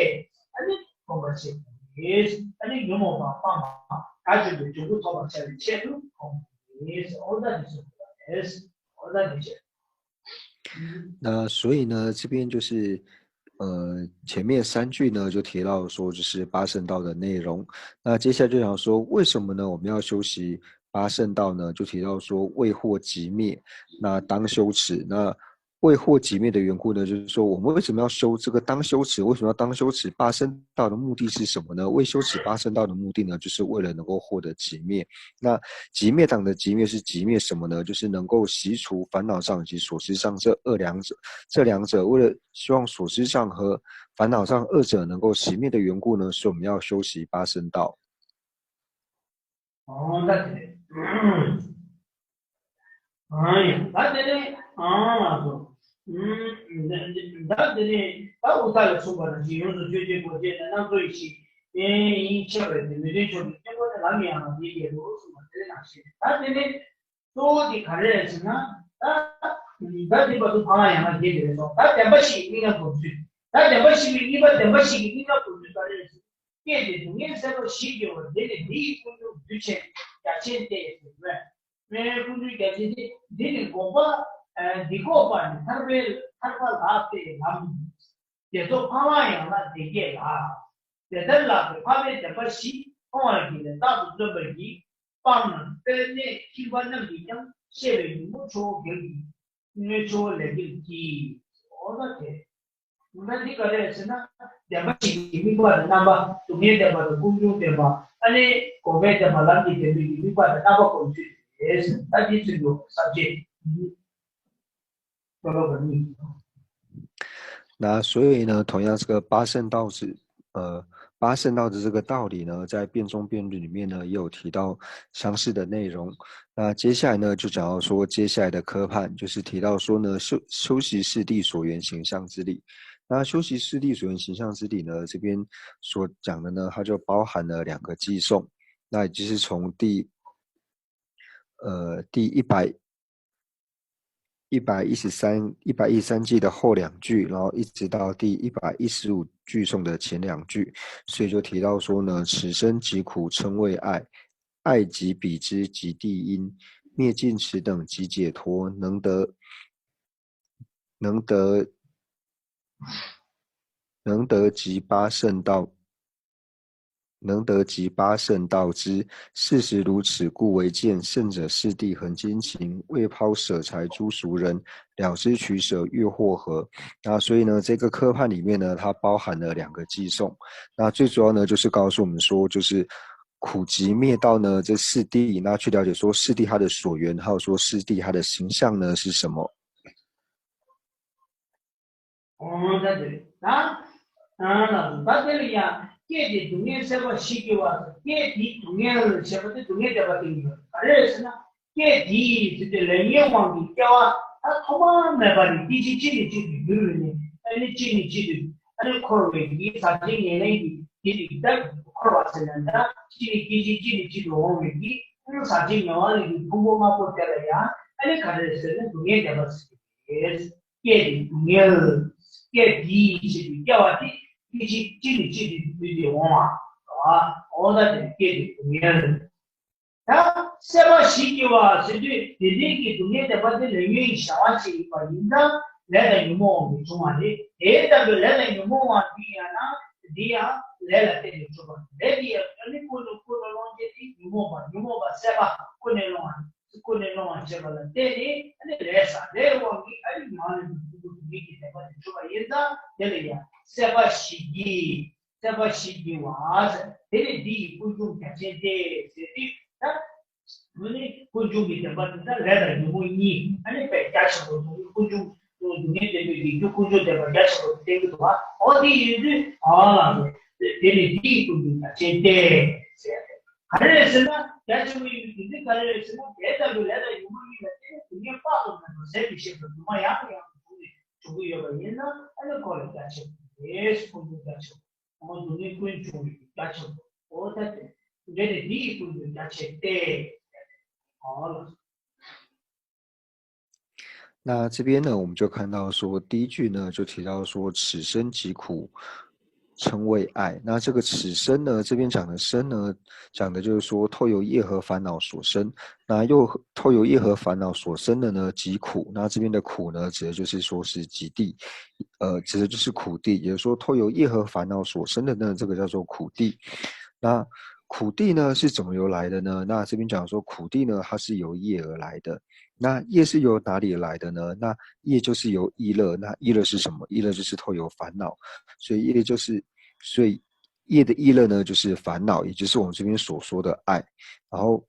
ཨ་ནི་བསྒོམ་པར་བྱེད་དགོས། ཨ་ནི་ཉོན་མོངས་པ་སྤངས་པ་དགྲ་བཅོམ་པའི་འབྱུང་པོ་ཐོབ་པར་བྱ་བའི་ཆེད་དུ་བསྒོམ་དགོས། ཨོ་ད་འདི་ཚོ་རེད། ཨོ་ད་འདི་བྱེད། 那所以呢，这边就是呃前面三句呢就提到说就是八圣道的内容。那接下来就想说，为什么呢？我们要修习八圣道呢，就提到说未获寂灭，那当修持。那未获寂灭的缘故呢，就是说我们为什么要修这个当修持？为什么要当修持八圣道的目的是什么呢？未修持八圣道的目的呢，就是为了能够获得寂灭。那寂灭党的寂灭是寂灭什么呢？就是能够息除烦恼障以及所思障这二两者。这两者为了希望所思障和烦恼障二者能够熄灭的缘故呢，所以我们要修习八圣道。 ཨོ་ད་དེ་རེད། ཨང་ཡ་ད་དེ་ནས་ཨང་ལགས་སོ། ད་དེ་ནས་ད་འུ་ཐག་ལ་མཚུངས་པ་དང་ཞིང་ཡོངས་སུ་ཆོས་ཅན་གོ་ཆེ་ན་རྣམ་གྲོལ་ཡེ་ཤེས་ཡིན་ཆེ་བས་ཏེ་མི་མཐུན་ཕྱོགས་ཀྱི་སྐྱེ་བོ་ནི་ལམ་ཡང་ལ་ཡིད་ཡེ་རོ་གསུངས་པ་དེ་ནང་བཞིན་ད་དེ་ནས་གཙོ་བོ་དེ་ག་རེ་རེད་ཟེར་ན་ད་ད་དེ་བར་དུ་འཕགས་ལམ་ཡང་ལ་ཡིད་ཡེ་རེད་སོང་ད་བདེན་པ་བཞི་ཡི་དམིགས་རྣམ་སྒོམ་ཚུལ། ད་བདེན་པ་བཞི་པའི་དམིགས་པ་བདེན་པ་བཞི་གི་དམིགས་རྣམ་སྒོམ་ཚུལ་ག་རེ་རེད་ཟེར། སྐྱེས་ཏེ་སྡུག་བསྔལ་སྲིད་པ་བཞི་སྐྱེ་བ་འདི་ནི་འདི་ཡི་ཀུན་འབྱུང་རྒྱུ་ཆེན་རྒྱ་ཆེན་ཏེ་ཟེར་བས། སྨན་ཀུན་འབྱུང་རྒྱ་ཆེན་ཏེ་འདི་ནི་འགོག་པ། འདི་འགོག་པ་ནི་ཐར་པའི་ཐར་པ་ལགས་ཏེ་ལམ། དེ་ཚོ་འཕགས་པ་ཡང་ལ་དེ་སྐད་ལ། དེ་ལྟར་ལགས་ཏེ་འཕགས་པའི་བདེན་པ་བཞི་མཐོང་བར་བགྱིས་ནས་རྟག་ཏུ་བརྩོན་པར་བགྱི། སྤང་དཔེ་གནས་ཁྱིམ་པ་རྣམས་ཀྱིས་ཀྱང་བཤད་པའི་ཉོན་མོངས་ཆུ་བོ་རྒལ་གྱི། ཆུ་བོ་ལས་རྒལ་གྱི། འོ་ན་དེ། ད་འདི་ག་རེ་ཟེར་ན། བདེན་པ་བཞི་གི་དམིགས་པ་དང་རྣམ་པ། སྡུག་བསྔལ་བདེན་པ་དང་ཀུན་འབྱུང་བདེན་པ། ཨ་ནི་འགོག་པའི་བདེན་པ་ལམ་གྱི་བདེན་པའི་གི་དམིགས་པ་དང་རྣམ་པ་སྒོམ་ཚུལ་རེད། ད་འདི་ཚུལ་དུ་ས་བཅད་གཉིས། ཀློག་པ་གཉིས། 那所以呢，同样这个八圣道是呃，八圣道的这个道理呢，在辩中辩律里面呢，也有提到相似的内容。那接下来呢，就讲到说，接下来的科判就是提到说呢，修修习四谛所缘行相之理。那修习四谛所缘行相之理呢，这边所讲的呢，它就包含了两个偈颂，那也就是从第呃第一百一百一十三一百一十三偈的后两句，然后一直到第一百一十五偈颂的前两句，所以就提到说呢，此生即苦称谓爱，爱即彼之及地因，灭尽此等即解脱，能得能得能得即八圣道。 能得即八圣道之。事实如此，故为见圣者四谛恒精勤，未抛舍财诸俗人，了知取舍越或合。那所以呢，这个科判里面呢，它包含了两个偈颂。那最主要呢，就是告诉我们说，就是苦集灭道呢这四谛，那去了解说四谛它的所缘，还有说四谛它的形象呢是什么。 ཨོ་ད་དེ་ད་ཨ་ལ་ད་དེ་ལ་ཡང་སྐྱེས་ཏེ་སྡུག་བསྔལ་སྲིད་པ་བཞི་སྐྱེ་བ། སྐྱེས་དེའི་སྡུག་བསྔལ་ཞེས་པ་དེ་སྡུག་བསྔལ་བདེན་པ་སྟེང་ཡོད། ག་རེ་རེད་ཟེར་ན། སྐྱེས་དེའི་ཟེར་ཏེ་ལས་ཉོན་དབང་གིས་སྐྱེ་བ་ད་ཐོག་མ་མེད་པ་ནས་སྐྱེ་མཆེད་གཅིག་ནས་གཅིག་ཏུ་འགྱུར་བས་ནས་ཨ་ནི་གཅིག་ནས་གཅིག་ཏུ་ཨ་ནི་འཁོར་བའི་གི་ཟག་བཅས་ཉེར་ལེན་གྱི་དེ་རིགས་ད་འཁོར་བ་ཟེར་ན་ད་གཅིག་ནས་སྐྱེ་མཆེད་གཅིག་ནས་གཅིག་ཏུ་འོང་བའི་གི་ཨ་ནི་ཟག་བཅས་ཉེ་བ་ལས་ཀྱི་ཕུང་པོ་དམར་པོ་དེ་ལ་ཡང་ཨ་ནི་ག་རེ་རེད་ཟེར་ན་སྡུག་བསྔལ་བདེན་པ་ཟེར་གྱི་རེད། སྐྱེས་ཏེ་སྡུག་བསྔལ། སྐྱེས་དེའི་ཕྱིར་དུ་སྐྱེ་བ་དེ་སྐྱེ་མཆེད་གཅིག་ནས་གཅིག་ཏུ་བུད་དེ་འོང་བ། འོ་ད་དེ་སྐྱེས་ཏེ་སྡུག་བསྔལ། ད་སྲིད་པ་བཞི་སྐྱེ་བ་ཟེར་དུས་དེ་འདྲའི་གི་སྡུག་བསྔལ་བདེན་པ་དེ་ལས་ཉོན་གྱི་བྱ་བ་ཅིག་ཡིན་པ་ཡིན་ཙང་ལས་དང་ཉོན་མོངས་དབང་གིས་བྱུང་བ་རེད། དེ་ལྟ་བུའི་ལས་དང་ཉོན་མོངས་དབང་འདི་ཡང་ན་འདི་ཡང་ལས་ལ་བརྟེན་ནས་གྲུབ་པ་རེད། ལས་འདི་ཡང་ཨ་ནི་ཀུན་ཏུ་ཀུན་ཏུ་སློང་བྱེད་དེ་ཉོན་མོངས་པ་ཉོན་མོངས་པ་སྲེད་པ་ཀུན་ནས་སློང་བ། ཀུན་ནས་སློང་བར་བྱེད་པ་ལ་བརྟེན་ནས་ཨ་ནི་ལས་བསགས། ལས་དབང་གིས་ཨ་ནི་ཡང་ལས་ཀྱི་ཕུང་པོ་སྡུག་བསྔལ་གྱི་བདེན་པ་དེ་འཁྲུལ་པ་ཡིན་ཙང་དེ་ལ་ཡང་སྲེད་པ་བཞི་བགྱི། སྲེད་པ་བཞི་བགྱི་བ་ཟེར། དེ་ནི་འདི་ཡི་ཀུན་འབྱུང་རྒྱ་ཆེན་ཏེ་ཟེར་དུས་ད་མི་ནི་ཀུན་འབྱུང་གི་བདེན་པ་དེ་ད་ལས་དང་ཉོན་མོངས་གཉིས་ཨ་ནི་དཔེ་རྒྱ་ཆེན་པོ་སྡུག་བསྔལ་ཀུན་འབྱུང་སྡུག་བསྔལ་བདེན་པའི་རྒྱུ་ཀུན་འབྱུང་བདེན་པ་རྒྱ་ཆེན་པོ་དེ་བསྟན་གྱི་འདུག་བ། འོ་དེ་ཡིན་དུས་ཨ་ལ་དེ་ནི་འདི་ཡི་ཀུན་འབྱུང་རྒྱ་ཆེན་ཏེ་ཟེར། ག་རེ་རེད་ཟེར་ན་རྒྱ་ཆེན་པོ་ཡིན་པའི་རྒྱུ་མཚན་ག་རེ་རེད་ཟེར་ན་དེ་ལྟ་བུའི་ལས་དང་ཉོན་མོངས་གཉིས་ལ་བརྟེན་ནས་སྡུག་བསྔལ་དཔག་ཏུ་མེད་པ་ཟད་པའི་ཤེས་པ་སྒྱུ་མ་ཡང་དང་ཡང་དུ་བྱུང་ནས་བྱུང་གི་ཡོད་པ་ཡིན་ན་ཨ་ནི་ཁོ་ལ་རྒྱ་ཆེན་པོ་རེད། ཀུན་འབྱུང་རྒྱ་ཆེན་པོ། འོ་སྡུག་བསྔལ་ཀུན་འབྱུང་བའི་རྒྱ་ཆེན་པོ། འོ་ད་དེ་འདྲ་ནི་འདི་ཡི་ཀུན་འབྱུང་རྒྱ་ཆེན་ཏེ། ཨོ་ལགས། 那这边呢，我们就看到说，第一句呢，就提到说，此生即苦，称谓爱。那这个此生呢，这边讲的生呢，讲的就是说，透由业和烦恼所生。那又透由业和烦恼所生的呢，即苦。那这边的苦呢，指的就是说是极地，呃，指的就是苦地，也就是说，透由业和烦恼所生的呢，这个叫做苦地。那苦地呢是怎么由来的呢？那这边讲说苦地呢，它是由业而来的。那业是由哪里而来的呢？那业就是由意乐。那意乐是什么？意乐就是透由烦恼，所以业就是，所以业的意乐呢，就是烦恼，也就是我们这边所说的爱。然后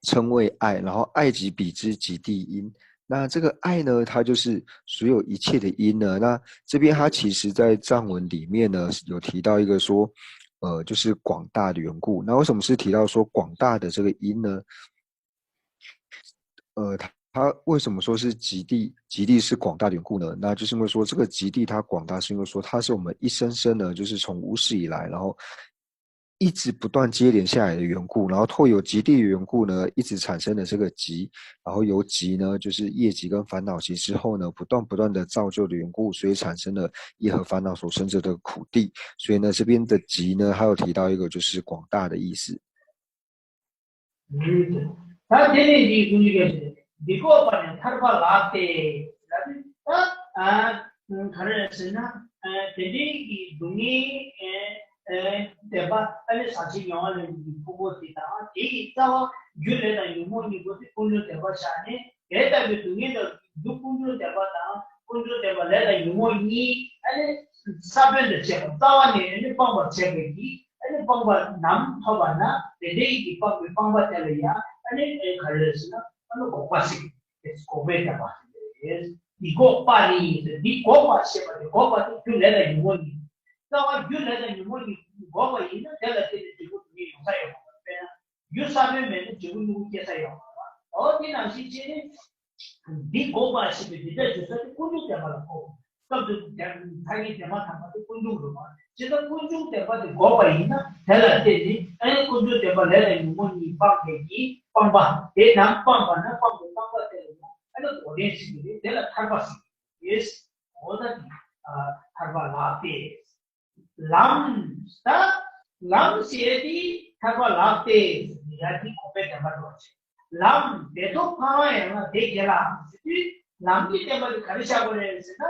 称谓爱，然后爱即彼之极地因。那这个爱呢，它就是所有一切的因呢。那这边它其实在藏文里面呢，有提到一个说，呃，就是广大的缘故。那为什么是提到说广大的这个因呢？呃，它为什么说是极地？极地是广大的缘故呢？那就是因为说这个极地它广大，是因为说它是我们一生生呢，就是从无始以来，然后一直不断接连下来的缘故，然后透由极地的缘故呢，一直产生了这个极，然后由极呢，就是业极跟烦恼极之后呢，不断不断的造就的缘故，所以产生了业和烦恼所生着的苦地。所以呢，这边的极呢，还有提到一个就是广大的意思。 ད་དེ་ནས་འདིའི་ཀུན་སློང་གི་འདི་ལྐོག་པ་ནི་ཐར་པ་ལགས་ཏེ། ལབ་ནས་ད་ཨ་ག་རེ་ཟེར་ན། ཨ་དེ་འདྲའི་གི་སྡུག་བསྔལ་ཨ་ཨ་བདེན་པ་ཨ་ནི་ཟག་བཅས་མྱོང་བ་ལས་ཀྱི་ཕུང་པོ་དེ་དང་དེ་ཡི་རྩ་བ་རྒྱུ་ལས་དང་ཉོན་མོངས་གཉིས་པོ་དེ་ཀུན་སློང་བདེན་པ་བཞག་ནས་དེ་ལྟ་བུའི་སྡུག་བསྔལ་དང་རྒྱུ་ཀུན་སློང་བདེན་པ་དང་ཀུན་སློང་བདེན་པ་ལས་དང་ཉོན་མོངས་གཉིས་ཨ་ནི་ས་བོན་དུ་བྱས་པ་རྩ་བ་ནས་ཨ་ནི་སྤངས་པར་བྱས་པའི་གི་ཨ་ནི་སྤངས་པ་ནམ་ཐོབ་པ་ན་དེ་འདྲའི་གི་སྤངས་པའི་སྤངས་པ་དེ་ལ་ཡང་ཨ་ནི་ཨེ་ག་རེ་ཟེར་ན་ཨ་ནི་འགོག་པ་ཟེར་གི་འགོག་པའི་བདེན་པ་ཟེར་གི་རེད། འདི་འགོག་པ་ནི་ཟེར་འདི་འགོག་པ་ཞེས་པ་དེ་འགོག་པ་དེ་རྒྱུ་ལས་དང་ཉོན་མོངས་གཉིས། རྩ་བ་རྒྱུ་ལས་དང་ཉོན་མོངས་གཉིས་འགོག་པ་ཡིན་ན་དེ་ལ་བརྟེན་ནས་འབྲས་བུ་དེ་ཉིད་ཡོང་ས་ཡོད་མ་རེད། དཔེར་ན། རྒྱུ་ས་བོན་མེད་ན་འབྲས་བུ་གཉིས་པོ་སྐྱེ་ས་ཡོད་མ་རེད། འོ་དེ་ནང་བཞིན་བྱས་ནས། འདི་འགོག་པ་ཞེས་པའི་འདི་འདྲ་བརྗོད་ས་དེ་ཀུན་འབྱུང་བདེན་པ་ལ་གོ། སྐབས་དེ་ཐ་སྙད་བདེན་པ་དམ་པ་དེ་ཀུན་འབྱུང་རེད་པ། ཇི་ལྟར་ཀུན་འབྱུང་བདེན་པ་དེ་འགོག་པ་ཡིན་ན་དེ་ལ་བརྟེན་ནས་ཨ་ནི་ཀུན་འབྱུང་བདེན་པ་ལས་དང་ཉོན་མོངས་གཉིས་སྤངས་པའི་གི་སྤངས་པ་དེ་ནམ་སྤངས་པ་ན་སྤངས་པའི་སྤངས་པ་དེ་ལ་ཡང་ཨ་ནི་འགོག་བདེན་ཟེར་གི་རེད། དེ་ལ་ཐར་པ་ཟེར་གི་རེད། འོ་ད་དེ་ཐར་པ་ལགས་ཏེ། ལམ། ད་ལམ་ཞེས་དེ་ཐར་པ་ལགས་ཏེ། ཡ་དེ་འགོག་པའི་བདེན་པ་འགྲོ་བ་ཆེ། ལམ་བདེ་ཐོབ་འཕགས་པ་ཡན་ལག་དེ་དགེ་ལ་ཟེར་དུས་ལམ་གྱི་བདེན་པ་དེ་ག་རེ་བཞག་དགོས་རེད་ཟེར་ན་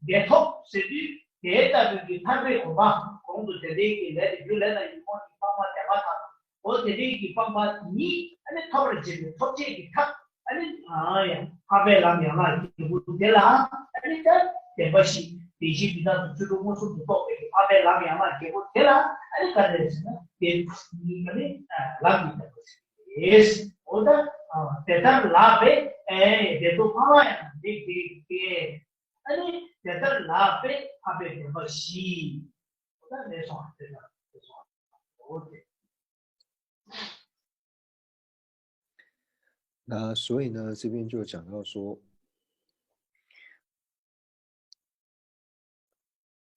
བདེ་ཐོབ་ཟེར་དུས་དེ་ལྟ་བུའི་གི་ཐར་པའི་གོ་འཕང་གོང་དུ་དེ་འདྲའི་གི་ལས་དེ་རྒྱུ་ལས་དང་ཉོན་མོངས་ཀྱི་སྤངས་པ་བདེན་པ་དང་། འོ་དེ་འདྲའི་གི་སྤངས་པ་ཉིད་ཨ་ནི་ཐོབ་པར་བྱེད་པའི་ཐོབ་བྱེད་ཀྱི་ཐབས་ཨ་ནི་ཨ་ཡང་འཕགས་པའི་ལམ་ཡན་ལག་བརྒྱད་པོ་དེ་ལ་ཨ་ནི་ད་བདེན་པ་བཞི་བདེན་བཞི་འདི་དག་ཏུ་ཚུལ་ཁྲིམས་མངོན་སུམ་དུ་རྟོགས་པའི་གི་འཕགས་པའི་ལམ་ཡན་ལག་བརྒྱད་པོ་དེ་ལ་ཨ་ནི་ག་རེ་ཟེར་ན་དེ་ཉིད་ཨ་ནི་ལམ་གྱི་བདེན་པ་ཟེར་གྱི་རེད། འོ་ད་དེ་ལྟར་ལགས་པས་ཨེ་བདེ་སྟོང་འཕགས་པ་ཡང་དེ་དེ་དེ་ཨ་ནི་དེ་ལྟར་ལགས་པས་འཕགས་པའི་བདེན་པ་བཞི། འོ་ད་ལས་སོང་དེ་ལྟར་དེ་སོང་འོ་དེ། 那所以呢，这边就讲到说，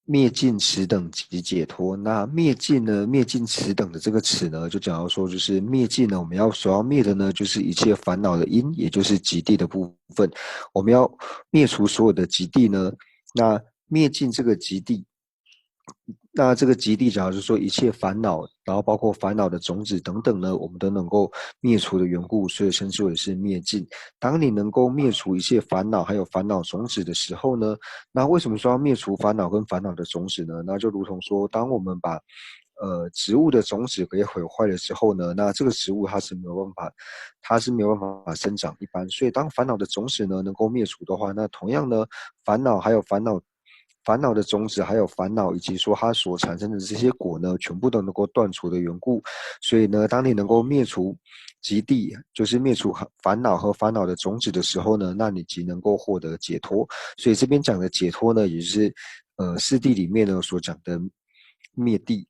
灭尽此等即解脱。那灭尽呢，灭尽此等的这个词呢，就讲到说，就是灭尽呢，我们要所要灭的呢，就是一切烦恼的因，也就是极地的部分。我们要灭除所有的极地呢，那灭尽这个极地，那这个极地，假如是说一切烦恼，然后包括烦恼的种子等等呢，我们都能够灭除的缘故，所以称之为是灭尽。当你能够灭除一切烦恼，还有烦恼种子的时候呢，那为什么说要灭除烦恼跟烦恼的种子呢？那就如同说，当我们把呃植物的种子给毁坏了之后呢，那这个植物它是没有办法，它是没有办法生长一般。所以当烦恼的种子呢能够灭除的话，那同样呢，烦恼还有烦恼烦恼的种子，还有烦恼，以及说它所产生的这些果呢，全部都能够断除的缘故。所以呢，当你能够灭除极地，就是灭除烦恼和烦恼的种子的时候呢，那你即能够获得解脱。所以这边讲的解脱呢，也就是呃四谛里面呢所讲的灭地。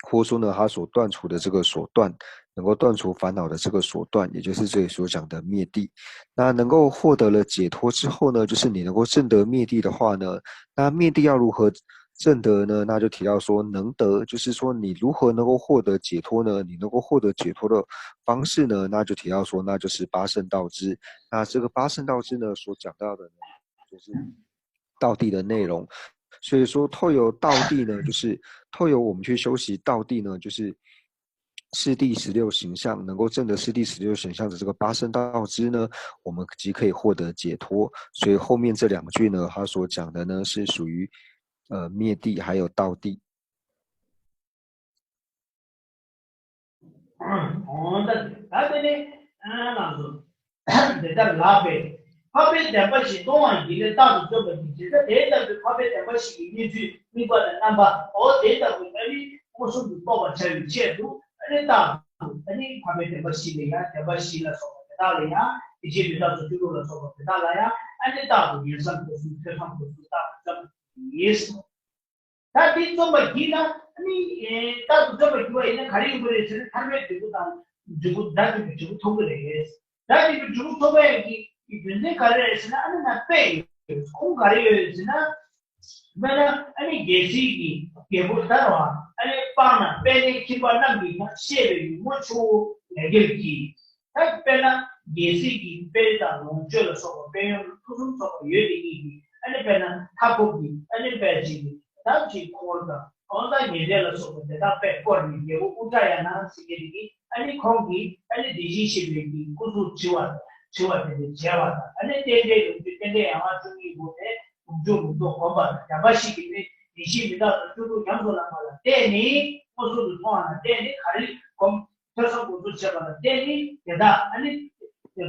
或说呢，它所断除的这个所断，能够断除烦恼的这个所断，也就是这里所讲的灭地。那能够获得了解脱之后呢，就是你能够证得灭地的话呢，那灭地要如何证得呢？那就提到说，能得，就是说你如何能够获得解脱呢？你能够获得解脱的方式呢，那就提到说，那就是八圣道支。那这个八圣道支呢，所讲到的呢，就是道地的内容。所以说，透由道地呢，就是透由我们去修习道地呢，就是四谛十六行相，能够证得四谛十六行相的这个八圣道支呢，我们即可以获得解脱。所以后面这两句呢，它所讲的呢，是属于呃灭地还有道地。འོ་ད་ད་དེ་ནས་ལགས་སོ། དེ་ལྟར་ལགས་པས། འཕགས་པའི་བདེན་པ་བཞི་མཐོང་བ་ཡིན་ལས་རྟག་ཏུ་བརྩོན་པ་ཡིན། དེ་ལྟར་དེ་ལྟ་བུའི་འཕགས་པའི་བདེན་པ་བཞི་གི་གནས་ཚུལ་དམིགས་པ་དང་རྣམ་པ། འོ་དེ་ལྟ་བུ་ཨ་ནི་མངོན་སུམ་དུ་རྟོགས་པར་བྱ་བའི་ཆེད་དུ་ཨ་ནི་རྟག་ཏུ་ཨ་ནི་འཕགས་པའི་བདེན་པ་བཞི་ལ་ཡང་བདེན་པ་བཞི་ལ་སོགས་པ་དེ་དག་ལ་ཡང་དེ་བཞིན་མི་རྟག་སྟེ་བཅུ་དྲུག་ལ་སོགས་པ་དེ་དག་ལ་ཡང་ཨ་ནི་རྟག་ཏུ་ཉེར་བསམ་སྒོམ་གསུམ་ཐོས་བསམ་སྒོམ་གསུམ་རྟག་ཏུ་བརྩོན་པ་ཡིན། ད་འདི་རྩོམ་པ་བགྱིས་ན་ནི་རྟག་ཏུ་རྩོམ་པ་བགྱིས་པ་ཡིན་ན་ག་རེ་ཡོང་གི་རེད་ཟེར་ན། ཐར་པའི་འབྲས་བུ་དང་འབྲས་བུ་ཟླ་བདུན་པའི་འབྲས་བུ་ཐོབ་ཀྱི་རེད། ཟླ་བདུན་པའི་འབྲས་བུ་ཐོབ་པའི་གི་རྒྱུ་མཚན་ག་རེ་རེད་ཟེར་ན། ཨ་ནི་ན་དཔེ་ཡོད། ཁུངས་ག་རེ་ཡོད་ཟེར་ན། དཔེར་ན་ཨ་ནི་རྒྱལ་སྲས་ཀྱི་རྒྱལ་པོ་ལྟར་བ་ཨ་ནི་སྤངས་ན་དཔལ་ལྡན་ཁྱིམ་པ་རྣམས་ཀྱིས་ཀྱང་བཤད་པའི་ཉོན་མོངས་ཆུ་བོ་ལས་སྐྱེས་ཀྱི། ད་དཔེར་ན་རྒྱལ་སྲས་ཀྱི་དཔལ་དང་ལོངས་སྤྱོད་ལ་སོགས་པ་དཔལ་ཡོན་ཕུན་སུམ་ཚོགས་པ་ཡོད་དེ་ཉིད་ཀྱིས་ཨ་ནི་དཔེར་ན་མཐའ་འཁོབ་ཀྱི་ཨ་ནི་དཔལ་ཅིག་གི་ད་ཅིག་འཁོར་དང་དབང་ཐང་ཉེར་བརྒྱད་ལ་སོགས་པ་དེ་དག་དཔེ་བསྐོར་ནས་རྒྱལ་པོ་ཨུ་ཏྲ་ཡ་ན་ཟེར་མཁན་དེ་གིས་ཨ་ནི་ཁོང་གིས་ཨ་ནི་དེ་བཞིན་གཤེགས་པའི་གི་སྐུ་གཟུགས་བྲི་བ་བྲི་བ་དེ་འདྲ་མཇལ་བ་དང་། ཨ་ནི་རྟེན་འབྲེལ་ལོངས་སྤྱོད་རྟེན་འབྲེལ་ཡར་མར་བཅུ་གཉིས་སྒོམ་ནས་ལོངས་སྤྱོད་ལུང་རྟོགས་སྒོམ་པ་དང་། བདེན་པ་བཞི་གི་ནི་བདེན་བཞི་མི་རྟག་དང་བཅུ་དྲུག་ཉམས་སུ་བླངས་པ་ལ་བརྟེན་ནས་མངོན་སུམ་དུ་མཐོང་བ་ལ་བརྟེན་ནས་ག་རེ་སྒོམ། ཐོས་བསམ་སྒོམ་གསུམ་བྱས་པ་ལ་བརྟེན་ནས་དེ་དག་ཨ་ནི་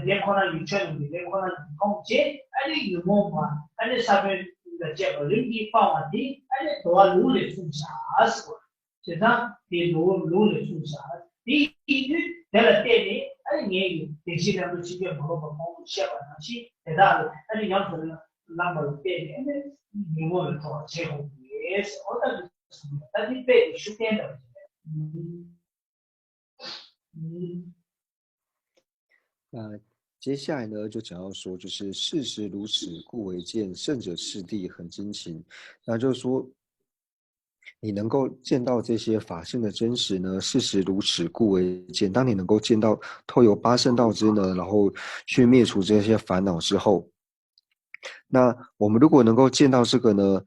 དེ་ཁོ་ན་ཡི་ཆོས་རྣམས་ཀྱི་དེ་ཁོ་ན་ཡི་མཐོང་བྱས། ཨ་ནི་ཉོན་མོངས་པ་ཨ་ནི་ས་བོན་དང་བཅས་པ་རིམ་གྱིས་སྤངས་པ་དེ་ཨ་ནི་དོར་བ་ལུགས་ལས་བསྲུང་བྱ་ཟེར་བ། བྱས་ཙང་དེ་དོར་བ་ལུགས་ལས་བསྲུང་བྱ། དེ་ཡིན་དུས་དེ་ལ་བརྟེན་ནས་ཨ་ནི་ངེད་ཀྱི་བདེན་བཞིའི་ལམ་དུ་ཕྱིན་ཅི་མ་ལོག་པ་གོང་དུ་བཤད་པ་ནང་བཞིན་དེ་དག་ལ་ཨ་ནི་ཉམས་སུ་བླངས་པ་ལ་བརྟེན་ནས་ཨ་ནི་ཉོན་མོངས་ལས་གྲོལ་བར་བྱེད་དགོས་ཀྱི་ཡོད། འོ་ད་འདི་གསུངས་པ་ད་འདི་དཔེ་དེ་ཤུགས་བསྟན་པ་ཡིན། 那接下来呢，就讲到说，就是事实如此，故为鉴；胜者赤地，恒精勤。那就是说，你能够见到这些法性的真实呢，事实如此，故为鉴。当你能够见到，透由八圣道支呢，然后去灭除这些烦恼之后，那我们如果能够见到这个呢，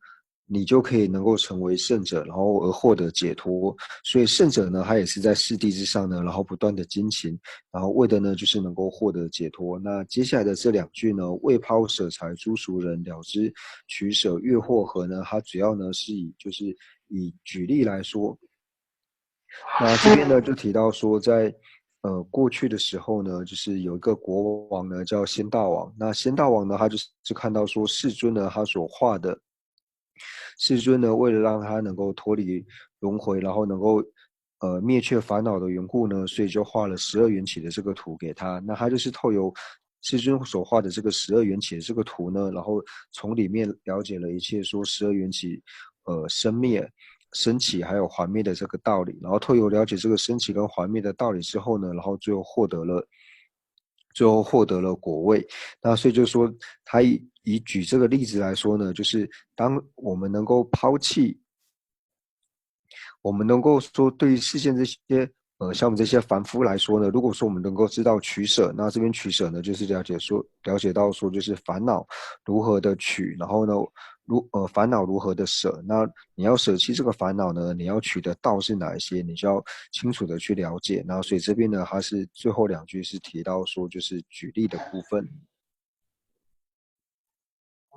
你就可以能够成为圣者，然后而获得解脱。所以圣者呢，他也是在四谛之上呢，然后不断的精勤，然后为的呢，就是能够获得解脱。那接下来的这两句呢，未抛舍财诸俗人，了知取舍越或合呢，它主要呢是以就是以举例来说。那这边呢就提到说在，呃过去的时候呢，就是有一个国王呢叫仙大王。那仙大王呢，他就是看到说世尊呢他所化的世尊呢，为了让他能够脱离轮回，然后能够呃灭却烦恼的缘故呢，所以就画了十二缘起的这个图给他。那他就是透由世尊所画的这个十二缘起的这个图呢，然后从里面了解了一切说十二缘起呃生灭、升起还有还灭的这个道理，然后透由了解这个升起跟还灭的道理之后呢，然后最后获得了最后获得了果位。那所以就是说，他以以举这个例子来说呢，就是当我们能够抛弃，我们能够说对于世间这些呃像我们这些凡夫来说呢，如果说我们能够知道取舍，那这边取舍呢，就是了解说了解到说就是烦恼如何的取，然后呢，如呃烦恼如何的舍，那你要舍弃这个烦恼呢，你要取的道是哪一些，你就要清楚的去了解。然后所以这边呢，它是最后两句是提到说就是举例的部分。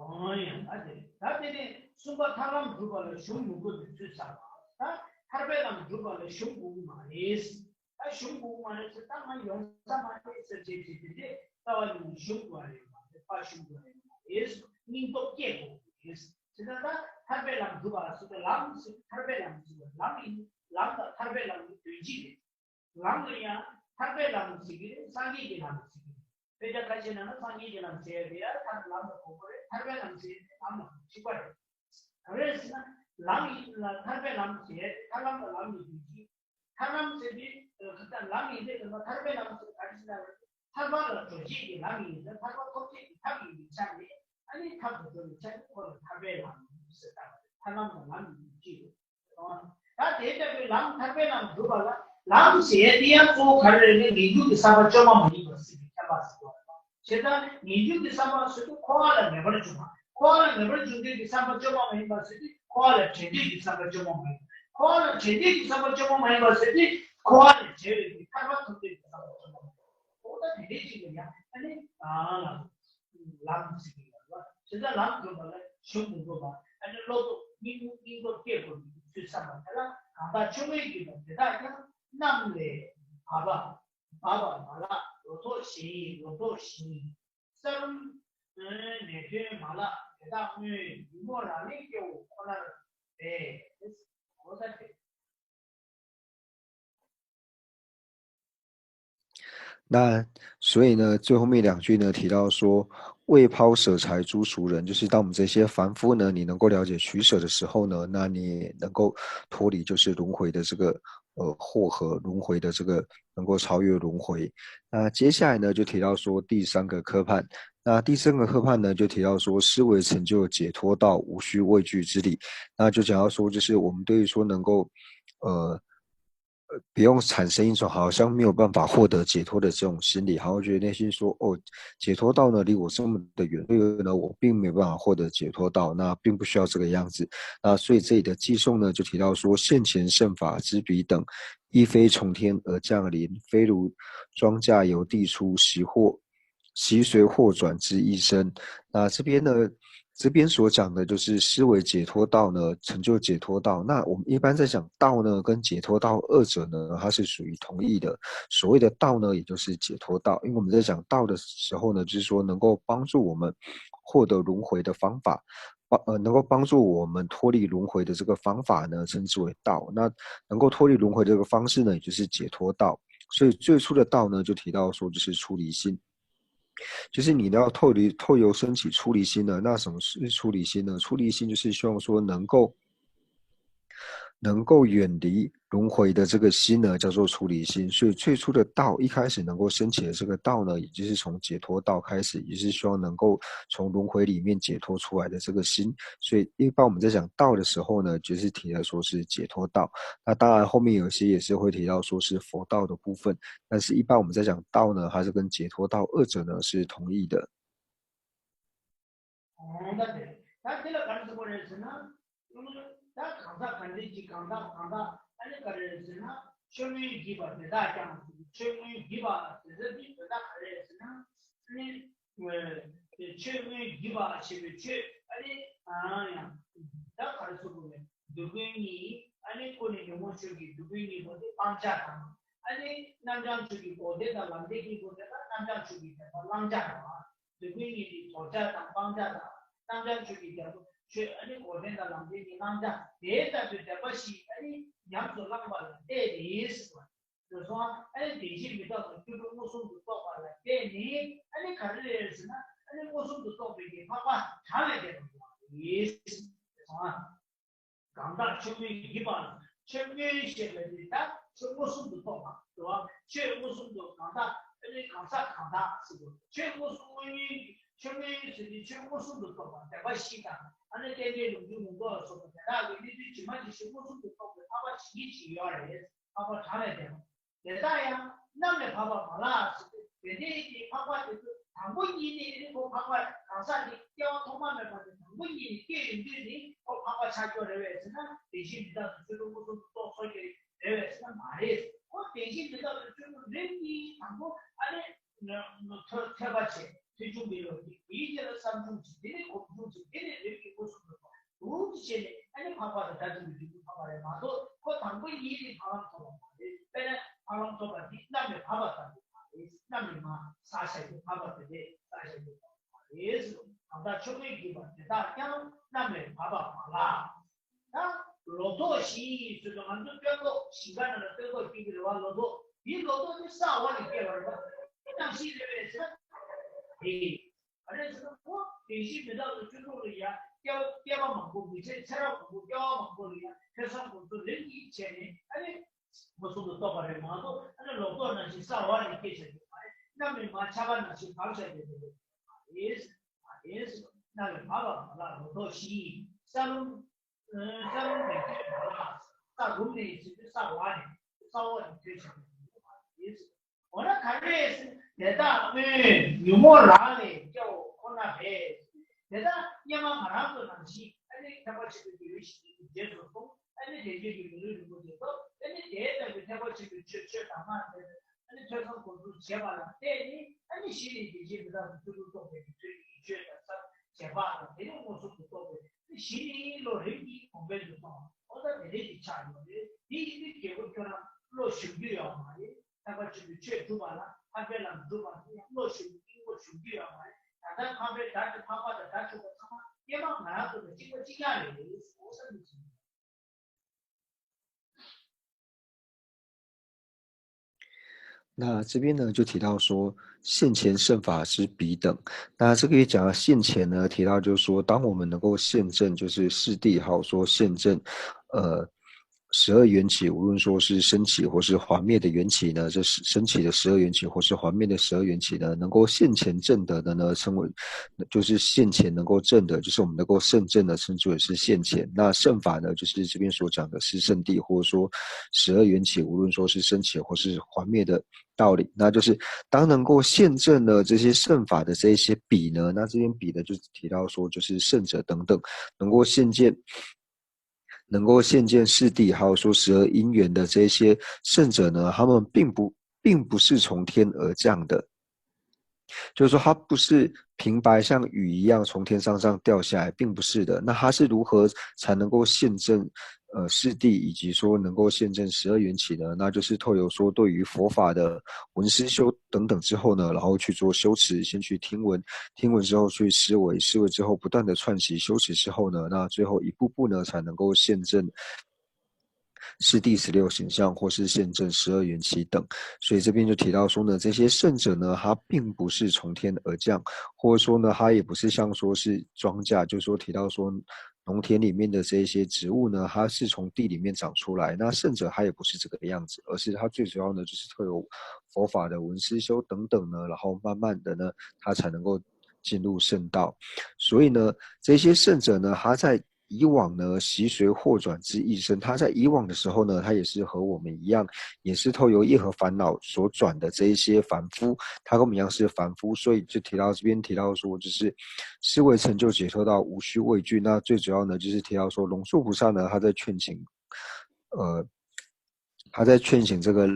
ཨོ་ཡ། ད་དེ་ད་དེ་ནས་གསུམ་པ་ཐར་ལམ་སྒྲུབ་པ་ལ་གཞུང་མི་དགོས་པའི་ཚུལ་བསགས་པ། ད་ཐར་པའི་ལམ་སྒྲུབ་པ་ལ་གཞུང་དགོས་ཀྱི་མ་རེད། ད་གཞུང་དགོས་ཀྱི་མ་རེད་ཟེར། ད་ང་ཡོང་ས་མ་རེད་ཟེར་བྱས་བྱས་དེ་འདྲས་ལྟ་བ་ནི་གཞུང་དགོས་པ་རེད་མ་རེད། ཕར་གཞུང་དགོས་པ་རེད་མ་རེད། སྙིང་སྟོབས་སྐྱེད་དགོས་ཀྱི་རེད། དེ་ལྟར་ད་ཐར་པའི་ལམ་སྒྲུབ་པ་ཟེར་ཏེ་ལམ་ཟེར་ཐར་པའི་ལམ་ཟེར་བ་ལམ་ཡིན། ལམ་དང་ཐར་པའི་ལམ་གྱི་དོན་གཅིག་རེད། ལམ་ལ་ཡང་ཐར་པའི་ལམ་ཟེར་གྱི་རེད། སངས་རྒྱས་ཀྱི་ལམ་ཟེར་གྱི་རེད། དཔེ་ཆ་ཁ་ཤས་ནང་ན་སངས་རྒྱས་ཀྱི་ལམ་ཟེར་ཡ་དེ་ཡང་ཐར་ལམ་ལ་གོ་དགོས་རེད། ཐར་པའི་ལམ་ཟེར་ཡ་དེ་ལམ་ལ་གཅིག་པ་རེད། ག་རེ་ཟེར་ན་ལམ་ཡིན་ལ་ཐར་པའི་ལམ་ཟེར་ཡ་དེ་ཐར་ལམ་ལ་ལམ་ཡིན་དུས་ཀྱི། ཐར་ལམ་ཟེར་དུས་ཁ་ལམ་ཡིན་དུས་ཀྱི་ཐར་པའི་ལམ་ཟེར་ག་རེ་ཟེར་ན། ཐར་པ་ལ་འགྲོ་བྱེད་ཀྱི་ལམ་ཡིན་ན། ཐར་པ་ཐོབ་བྱེད་ཀྱི་ཐབས་ཡིན་པའི་ཆ་ནས། ཨ་ནི་ཐར་དུ་འགྲོ་བའི་ཆ་ནས་ཁོ་ལ་ཐར་པའི་ལམ་ཟེར། ད་ཐར་ལམ་དང་ལམ་ཡིན་དུས་ཀྱི། ད་དེ་ལྟ་བུའི་ལམ་ཐར་པའི་ལམ་སྒྲུབ་པ་ལ་ལམ་ཟེར་དེ་ཡང་གཙོ་བོ་ག་རེ་རེད་ན། ངེས་འབྱུང་གི་བསམ་པ་བཅོས་མ་མ་ཡིན་པ་ཟེར་བའི་ཁྱད་པར་ཟེར་བ་རེད། བྱས་ཙང་ངེས་འབྱུང་གི་བསམ་པ་ཟེར་དུས་འཁོར་བ་ལ་ངེས་པར་འབྱུང་བ། འཁོར་བ་ལ་ངེས་པར་འབྱུང་འདོད་ཀྱི་བསམ་པ་བཅོས་མ་མ་ཡིན་པ་ཟེར་དུས་འཁོར་བ་ལས་བྲལ་འདོད་ཀྱི་བསམ་པ་བཅོས་མ་མ་ཡིན་པ། འཁོར་བ་ལས་བྲལ་འདོད་ཀྱི་བསམ་པ་བཅོས་མ་མ་ཡིན་པ་ཟེར་དུས་འཁོར་བ་ལས་བྲལ་བའི་ཐར་པ་ཐོབ་འདོད་ཀྱི་བསམ་པ་བཅོས་མ་མ་ཡིན་པ། འོ་ད་དེ་འདྲའི་ཅིག་ལ་ཡང་ཨ་ནི་ཨ་ལམ་ཟེར་གྱི་ཡོད་ལ། བྱས་ཙང་ལམ་སྒྲུབ་པ་ལ་གཞུང་མི་དགོས་པ། ཨ་ནི་བློ་སྟོབས་སྙིང་སྙིང་སྟོབས་སྐྱེད་དགོས་པའི་ཚུལ་བསམ་པ་དེ་ལ་གང་དག་ཆུང་ངུའི་རྒྱུད་པ་དེ་དག་ཀྱང་རྣམས་ལས་ བ་པ། བ་པ་མ་ལགས་ལོ་ཏོག་གཞན་ཡིན་ལོ་ཏོག་གཞན་ཡིན། ས་རུམ་ནས་ཐོན་མ་ལགས་དེ་དག་སྔོན་ཉོན་མོངས་རག་ལས་སྐྱེ་བོ་ཁོ་ནར་འབད། ཨོ་ད་དེ། 那所以呢，最后面两句呢提到说，未抛舍财诸俗人，就是当我们这些凡夫呢，你能够了解取舍的时候呢，那你能够脱离就是轮回的这个呃祸和轮回的这个能够超越轮回。那接下来呢，就提到说第三个科判。那第三个科判呢，就提到说，思维成就解脱道，无需畏惧之理。那就讲到说，就是我们对于说能够呃。呃，不用产生一种好像没有办法获得解脱的这种心理，好像觉得内心说，哦，解脱道呢离我这么的远，所以呢，我并没有办法获得解脱道，那并不需要这个样子。那所以这里的偈颂呢，就提到说，现前圣法之彼等，亦非从天而降临，非如庄稼由地出，习或习随或转之一生。那这边呢，这边所讲的就是思维解脱道呢，成就解脱道。那我们一般在讲道呢，跟解脱道二者呢，它是属于同义的。所谓的道呢，也就是解脱道。因为我们在讲道的时候呢，就是说能够帮助我们获得轮回的方法，帮呃能够帮助我们脱离轮回的这个方法呢，称之为道。那能够脱离轮回这个方式呢，也就是解脱道。所以最初的道呢，就提到说就是出离心。就是你要透离透由升起出离心呢，那什么是出离心呢？出离心就是希望说能够能够远离轮回的这个心呢，叫做出离心。所以最初的道一开始能够升起的这个道呢，也就是从解脱道开始，也是希望能够从轮回里面解脱出来的这个心。所以一般我们在讲道的时候呢，就是提的说是解脱道。那当然后面有些也是会提到说是佛道的部分，但是一般我们在讲道呢，它是跟解脱道二者呢是同义的。 གང་ལྟར་དེ་ད་དེ་ལ་ག་རེ་ཟེར་དགོས་རེད་ཟེར་ན། ད་གང་ཟག་གང་འདྲ་ཅིག་གང་ཟག་གང་ཟག་ཨ་ནི་ག་རེ་རེད་ཟེར་ན། ཆོས་མངོན་བགྱིས་པ་དེ་དག་ཀྱང་། ཆོས་མངོན་བགྱིས་པ་དེ་ཚོ་དེ་དེ་དག་ག་རེ་རེད་ཟེར་ན། ཨ་ནི་ཆོས་མངོན་བགྱིས་པ་ཞེས་པའི་ཆོས་ཨ་ནི་ཡང་ད་ག་རེ་ཟེར་དགོས་རེད། སྡུག་ཀུན་གཉིས་ཨ་ནི་ཀུན་ནས་ཉོན་མོངས་ཆོས་ཀྱི་སྡུག་ཀུན་གཉིས་པོ་དེ་སྤང་བྱ་དང་། ཨ་ནི་རྣམ་བྱང་ཆོས་ཀྱི་འགོག་བདེན་དང་ལམ་བདེན་གཉིས་པོ་དེ་ལ་རྣམ་བྱང་ཆོས་ཀྱི་བདེན་པ་བླང་བྱ་དང་། སྡུག་ཀུན་གཉིས་ཀྱི་དོར་བྱ་དང་སྤང་བྱ་དང་། རྣམ་བྱང་ཆོས་ཀྱི་རྒྱལ་པོ་ཆོས་ཨ་ནི་འགོག་བདེན་དང་ལམ་བདེན་གྱི་རྣམ་གཞག་དེ་ལྟ་བུའི་བདེན་པ་ཞིག་ཨ་ནི་ཉམས་སུ་བླངས་པ་ལ་བརྟེན་ནས་ཟེར་བ་རེད་སོང་། ཨ་ནི་བདེན་བཞི་མི་རྟག་ཏུ་ཆོས་དྲུག་མངོན་སུམ་དུ་རྟོགས་པ་ལ་བརྟེན་ནས་ཨ་ནི་ག་རེ་རེད་ཟེར་ན། ཨ་ནི་མངོན་སུམ་དུ་རྟོགས་པའི་གི་འཕགས་པ་གྲངས་ལས་འདས་པ་ཡོང་བ་རེད་སོང་། གང་དག་ཆོས་མངོན་བགྱིས་པ། ཆོས་མངོན་ཞེས་པ་ནི་ད་ཆོས་མངོན་སུམ་དུ་རྟོགས་པ་རེད་བ། ཆོས་མངོན་སུམ་དུ་གང་དག་ཨ་ནི་གང་ཟག་གང་དག་ཟེར་དགོས། ཆོས་མངོན་སུམ་དངོས་ཡོད་ཀྱི་ཆོས་མངོན་ཟེར་དུས་ཆོས་མངོན་སུམ་དུ་རྟོགས་པ་བདེན་པ་བཞི་དང་ཨ་ནི་རྟེན་འབྲེལ་ལུགས་འབྱུང་ལུགས་ལྡོག་ལ་སོགས་པ་དེ་དག་གི་གནས་ཚུལ་ཇི་མ་ཇི་བཞིན་མངོན་སུམ་དུ་རྟོགས་པའི་འཕགས་པ་ཇི་སྙེད་ཅིག་ཡོད་རེད། འཕགས་པ་གྲངས་ལས་འདས་པ། དེ་དག་ཡང་རྣམས་ལས་བབས་པ་མ་ལགས་ཟེར་ཏེ། དེ་འདྲའི་གི་འཕགས་པ་དེ་ཚོ་དང་པོ་ཉིད་ནས་ཨ་ནི་ཁོ་འཕགས་པ་གང་ཟག་དེ་སྐྱེ་བ་ཐོག་མ་མེད་པ་དེ་དང་པོ་ཉིད་ནས་སྐྱེ་ཡོང་དུས་ནི་ཁོ་འཕགས་པ་ཆགས་ཀྱི་རེད་བས་ཟེར་ན། བདེན་བཞི་མི་རྟག་ཏུ་ཆོས་དྲུག་མངོན་སུམ་དུ་རྟོགས་ཚར་གྱི་རེད་བས་ཟེར་ན་མ་རེད། ཁོ་བདེན་བཞི་མི་རྟག་ཏུ་ཆོས་དྲུག་རིམ་གྱིས་དང་པོ་ཨ་ནི་ཐོས་ཐོས་པ་བྱས། ཐོས་བྱུང་བའི་ལོ་རྒྱུས། དེའི་རྗེས་ལ་བསམ་བྱུང་བྱས། དེ་ནས་གོམས་བྱུང་བྱས། དེ་ནས་རིམ་གྱིས་མངོན་སུམ་དུ་རྟོགས། འདུག་ཅེས་བྱས་ནས་ཨ་ནི་འཕགས་པ་དང་ཐ་དད་པའི་འབྲས་བུ་འཕགས་པ་རེད་མ་གཏོགས། ཁོ་དང་པོ་ཉིད་ནས་འཕགས་ལམ་ཐོབ་པ་མ་རེད། དཔེར་ན་འཕགས་ལམ་ཐོབ་པ་འདི་རྣམ་པར་བབས་པ་ལྟ་བུ་མ་རེད། རྣམ་པར་མ་ཟག་བྱ་རྒྱུ་འཕགས་པ་དེ་རེད། ཟག་བྱ་རྒྱུ་འཕགས་པ་མ་རེད། གང་དག་ཆོས་མངོན་བགྱིས་པ་དེ་དག་ཀྱང་། རྣམ་པར་བབས་པ་མ་ལགས། ད་ལོ་ཏོག་བཞི་ཡིན་ཟེར་དུས་ང་ཚོ་སྟོན་ཐོག་ཞིང་ཁ་ནང་ལ་སྟོན་ཐོག་སྐྱེ་གི་རེད་བ། ལོ་ཏོག་འདི་ལོ་ཏོག་འདི་ས་འོག་ནས་སྐྱེ་བ་རེད་བ། དེ་ནང་བཞིན་རེད་པས་ཟེར་ན། རེད། ག་རེ་ཟེར་ན་ཁོ་བདེན་བཞི་མི་རྟག་ཏུ་ཆོས་དྲུག་ལ་ཡ་སྐྱེ་བ་སྐྱེ་བ་མང་པོ། མི་ཚེ་ཚེ་རབས་མང་པོ་སྐྱེ་བ་མང་པོ་ལ་ཡ་ཐོས་བསམ་སྒོམ་གསུམ་རིམ་གྱིས་བྱས་ནས་ཨ་ནི་མངོན་སུམ་དུ་རྟོགས་པ་རེད་མ་གཏོགས། ཨ་ནི་ལོ་ཏོག་ནང་བཞིན་ས་འོག་ནས་སྐྱེས་བྱ་རྒྱུ་མ་རེད། རྣམ་པར་མ་ཆགས་པ་ནང་བཞིན་བབས་བྱ་རྒྱུ་མ་རེད། མ་རེད། རྣམ་པར་བབས་པ་མ་ལགས་ལོ་ཏོག་བཞི་ཡིན། ས་རུམ། ས་རུམ་ནས་ཐོན་མ་ལགས། ས་རུམ་ནས་ཟེར་དུས་ས་འོག་ནས། ས་འོག་ནས་ཐོན་བྱ་རྒྱུ་མ་རེད། འོ་ན་ག་རེ་ཟེར། དེ་དག་སྔོན་ཉོན་མོངས་རག་ལས་སྐྱེ་བོ་ཁོ་ན་བས། དེ་དག་སྔོན་མ་ང་རང་ཚོ་ནང་བཞིན་ཨ་ནི་ཐེག་པ་ཆེན་པོའི་རྒྱལ་བའི་ཞིང་དུ་རྗེས་སུ་སོང་། ཨ་ནི་དལ་འབྱོར་གྱི་ལུས་རིན་པོ་ཆེ་ཐོབ། ཨ་ནི་དེ་ལྟ་བུའི་ཐེག་པ་ཆེན་པོའི་ཆོས་ཆོས་དང་མ་ཟད། ཨ་ནི་ཐོས་བསམ་སྒོམ་གསུམ་བྱས་པ་ལ་བརྟེན་ནས་ཨ་ནི་གཞི་ནས་བདེན་བཞི་མི་རྟག་ཏུ་ཆོས་དྲུག་རྟོགས་པའི་ཆོས་ཀྱི་ཆོས་དང་ས་བྱེད་པ་དང་། དེ་ནས་མངོན་སུམ་དུ་རྟོགས་པའི་གཞི་ནས་བློ་རིམ་གྱིས་གོང་འཕེལ་དུ་སོང་བ། འོ་ད་དེ་འདྲ་ཞིག་ཆགས་ཡོད་རེད། དེ་ཡིན་དུས་རྒྱལ་པོ་ཁྱོད་རང་བློ་ཞུམ་རྒྱུ་ཡོད་མ་རེད། ཐེག་པ་ཆེན་པོའི་ཆོས་སྒྲུབ་པ་ལ་འཕགས་པའི་ལམ་སྒྲུབ་པ་དེ་ཡང་བློ་ཞུགས་ཀྱི་དབང་པོ་ཞུགས་ཀྱི་ཡོད་མ་རེད། ད་ལྟ་འཕགས་པའི་སྒྲ་དེ་འཕགས་པ་དང་སྒྲ་ཞུགས་པ་ཚང་མ་སྐྱེས་པ་མ་རག་ཏུ་ནས་གཅིག་པ་གཅིག་རྐྱང་རེད་ཟེར་གོ་ས་མི་ཚོད། 那这边呢，就提到说，现前圣法是彼等。那这个讲到现前呢，提到就是说，当我们能够现证，就是四谛，还有说现证，呃，十二缘起，无论说是升起或是还灭的缘起呢，这是升起的十二缘起或是还灭的十二缘起呢，能够现前证得的呢，称为就是现前能够证得，就是我们能够现证的，称之为是现前。那圣法呢，就是这边所讲的四圣谛，或者说十二缘起，无论说是升起或是还灭的道理，那就是当能够现证了这些圣法的这一些比呢，那这边比呢，就是提到说，就是圣者等等，能够现见。能够现见四谛，还有说十二因缘的这些圣者呢，他们并不并不是从天而降的，就是说，它不是平白像雨一样从天上这样掉下来，并不是的。那它是如何才能够现证，呃，四谛，以及说能够现证十二缘起呢？那就是透由说对于佛法的闻思修等等之后呢，然后去做修持，先去听闻，听闻之后去思维，思维之后不断的串习修持之后呢，那最后一步步呢，才能够现证四谛十六行相，或是现证十二缘起等。所以这边就提到说呢，这些圣者呢，他并不是从天而降，或者说呢，他也不是像说是庄稼，就是说提到说农田里面的这一些植物呢，它是从地里面长出来。那圣者他也不是这个样子，而是他最主要呢，就是透由佛法的闻思修等等呢，然后慢慢的呢，他才能够进入圣道。所以呢，这些圣者呢，他在以往呢，习随祸转之一生。他在以往的时候呢，他也是和我们一样，也是透由业和烦恼所转的这一些凡夫。他跟我们一样是凡夫，所以就提到这边提到说，就是思维成就解脱道，无需畏惧。那最主要呢，就是提到说龙树菩萨呢，他在劝请，呃，他在劝请这个，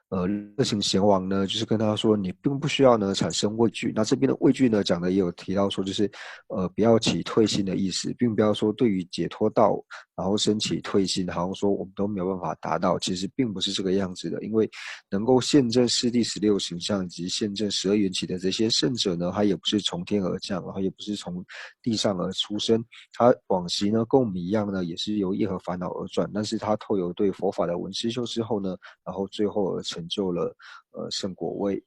呃，热行贤王呢，就是跟他说，你并不需要呢产生畏惧。那这边的畏惧呢，讲的也有提到说，就是，呃，不要起退心的意思，并不要说对于解脱道，然后升起退心，好像说我们都没有办法达到，其实并不是这个样子的。因为能够现证四谛十六行相以及现证十二缘起的这些圣者呢，他也不是从天而降，然后也不是从地上而出生，他往昔呢跟我们一样呢，也是由业和烦恼而转，但是他透由对佛法的闻思修之后呢，然后最后而成就了，呃，圣果位。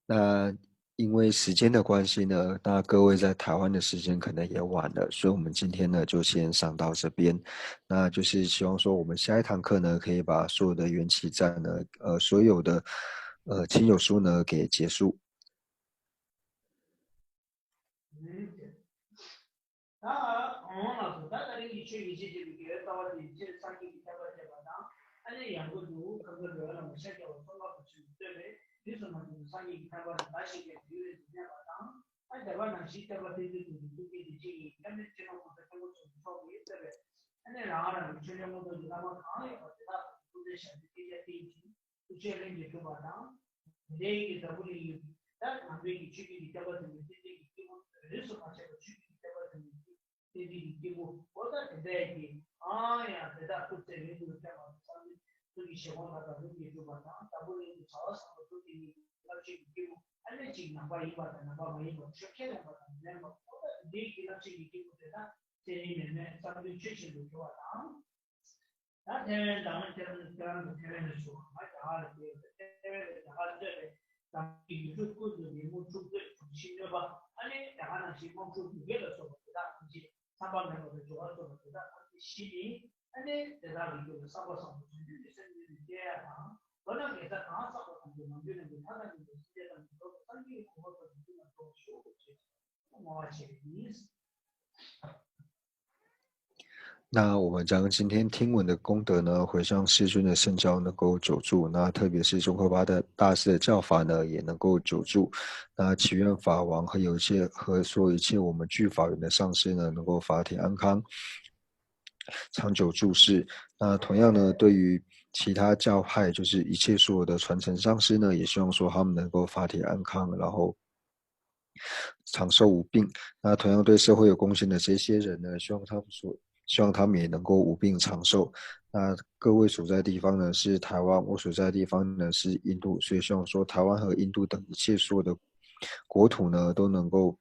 那因为时间的关系呢，那各位在台湾的时间可能也晚了，所以我们今天呢就先上到这边。那就是希望说我们下一堂课呢，可以把所有的缘起赞呢，呃，所有的，呃，亲友书呢给结束。 ད་འོང་ལགས་སོ། ད་ད་རིང་གི་ཆོས་ཉིད་ཅེས་བྱ་བའི་དགེ་བའི་རྩ་བ་དེ་ཕྱིར་སངས་རྒྱས་ཀྱི་ཐེག་པ་བཅས་པ་དང་། ཨ་ནི་ཡང་སྒོས་སུ་ཁམས་གསུམ་འགྲོ་བའི་ལམ་ལ་ཤཱཀྱ་པ་ཙོང་ཁ་པ་ཆེན་པོས་གཙོས་པའི་དུས་གསུམ་མ་ཐུབ་པའི་སངས་རྒྱས་ཀྱི་ཐེག་པ་ལ་བདག་གཞན་གྱི་དུས་རེ་འདི་གནས་པ་དང་། ཨ་དེ་བ་ནང་བཞིན་ཐེག་པ་ཐུན་ཚོད་དུ་ཐུགས་བསྐྱེད་དེ་ཅི་ཡིན་ཐབས་མེད་ཅི་མ་ཀུན་ཏུ་ཐེག་པ་ཆེན་པོ་མཆོག་གིས་གཙོས་པའི་ཨ་ནི་རང་རང་གི་ཆོས་འབྱོར་མངོན་མཐོ་གི་བླ་མ་གང་ཡོད་པ་དེ་དག་ཏུ་ཐུགས་རྗེ་ཞབས་ཀྱིས་ཐུགས་རྗེ་བརྟན་ཅིང་། ཐུགས་རྗེ་ལྷུན་གྱིས་གྲུབ་པ་དང་། དེ་འདྲའི་གི་འཛམ་བུ་གླིང་ཡུལ་ད་ནང་པའི་གི་ཆོས་ཀྱི་གི་ཐེག་པ་དེ་ནི་ཏན་ཏན་གྱི་སྐྱེས་བུ་རིས་སུ་མ་ཆད་པ་ཆོས་ཀྱི་གི་ཐེག་པ་དེ་ནི་ཏན་ཏན་གྱི་སྐྱེས་བུ་འོ་ད་དེ་འདྲའི་གི་ཨང་ཡང་དེ་དག་ཐུགས་རྗེ་ལྷུན་གྱིས་གྲུབ་པ་དང་བསམ་གྱི་ཐུགས་ཀྱི་བཞེད་དགོངས་ལ་དག་ལྷུན་གྱིས་གྲུབ་པ་དང་འཛམ་བུ་གླིང་དུ་བྱ་བ་བཟང་པོ་ཐུགས་ཀྱི་ནི་རླབས་ཆེན་གྱི་སྐྱེས་བུ་ཨ་ནེ་གཅིག་ནང་པ་ཡིན་པ་དང་ནང་པ་མ་ཡིན་པ་ཆོས་ཁས་ལེན་པ་དང་མི་ལེན་པ་འོ་ད་དེ་འདྲའི་གི་རླབས་ཆེན་གྱི་སྐྱེས་བུ་དེ་དག་ཚེ་རིང་ནད་མེད་བསམ་དོན་ཆོས་ཆེན་དུ་འགྲོ་བ་དང་། ད་ཐེ་ཝན་འཛམ་གླིང་ཐེ་ཝན་ཐེ་ཝན་དུ་ཐེ་ཝན་ལ་བཞུགས་པ་རྒྱ་གར་ལ་བསྡད་ཡོད་པའི་ཐེ་ཝན་ལ་རྒྱ་གར་གཙོས་པའི་འཛམ་གླིང་ཡུལ་གྲུ་ཀུན་ཏུ་ཉིན་མོ་འཁྲུག་རྩོད་གྲོང་ཁྱེར་གནོད་པ་ཨ་ནི་རྒྱ་གར་ནང་བཞིན་དམག་འཁྲུག་ཡུལ་སྐད་ལ་སོགས་པ་དེ་དག་ཐམས་ཅད་མཚམས་པ་མེད་པ་དང་འབྱོར་བ་སོགས་པ་དེ་དག་ཐམས་ཅད་ཞི་ནས་ཨ་ནི་དེ་དག་གི་རྒྱུད་ལ་བསམ་པ་བཟང་པོ་དོན་བསྡུས་ཀྱི་སེམས་ནི་སྐྱེ་ཡ་དང་། མདོར་ན་དགེ་རྩ་གང་བསགས་པ་ཐམས་ཅད་མ་གྱུར་ནས་ཀྱི་མཐའ་དང་ཉམས་པའི་སེམས་ཅན་ཐམས་ཅད་འགྲོ་བ་སངས་རྒྱས་ཀྱི་གོ་འཕང་ཐོབ་པའི་རྒྱུ་ལ་འགྲོ་བར་ཤོག་ཅེས་བསྔོ་བ་བྱེད་པ་ཡིན།那我们将今天听闻的功德呢，回向世尊的圣教能够久住，那特别是宗喀巴大师的教法呢，也能够久住。那祈愿法王和有一切和所有一切我们具法缘的上师呢，能够法体安康，长久住世。那同样呢，对于其他教派，就是一切所有的传承上师呢，也希望说他们能够法体安康，然后长寿无病。那同样对社会有贡献的这些人呢，希望他们所希望他们也能够无病长寿。那各位所在地方呢是台湾，我所在的地方呢是印度，所以希望说台湾和印度等一切所有的国土呢都能够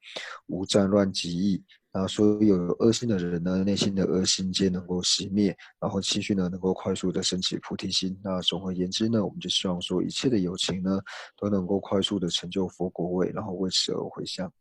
无战乱疾疫。那所有有恶心的人呢，内心的恶心皆能够熄灭，然后情绪呢能够快速的升起菩提心。那总而言之呢，我们就希望说一切的有情呢都能够快速的成就佛果位，然后为此而回向。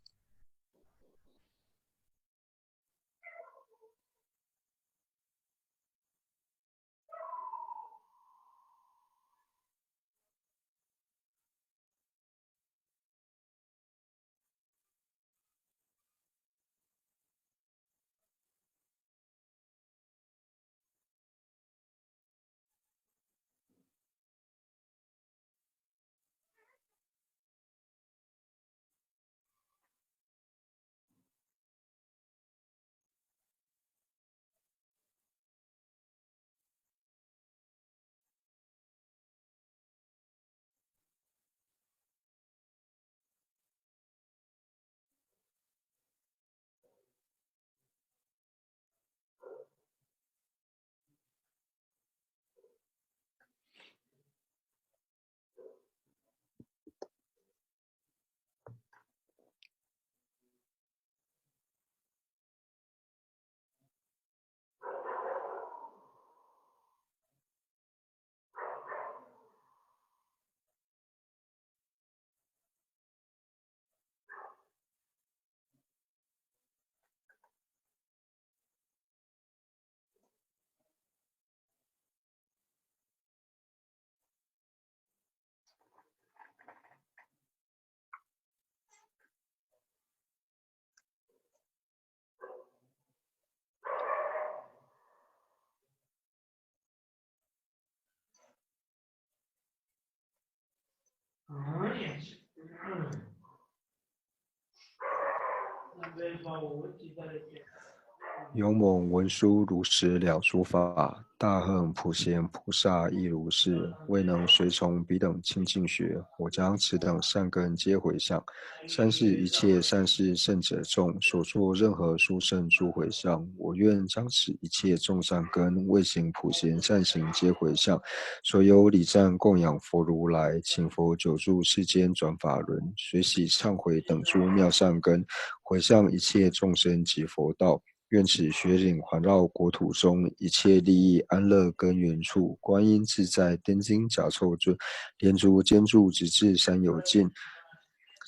勇猛文殊如实了诸法，大恨普贤菩萨亦如是，未能随从彼等清净学，我将此等善根皆回向。三世一切善事圣者众，所作任何殊胜诸回向，我愿将此一切众善根，未行普贤善行皆回向。所有礼赞供养佛如来，请佛久住世间转法轮，随喜忏悔等诸妙善根，回向一切众生及佛道。愿此雪岭环绕国土中，一切利益安乐根源处，观音自在天津甲臭尊，莲足尖柱直至山有尽。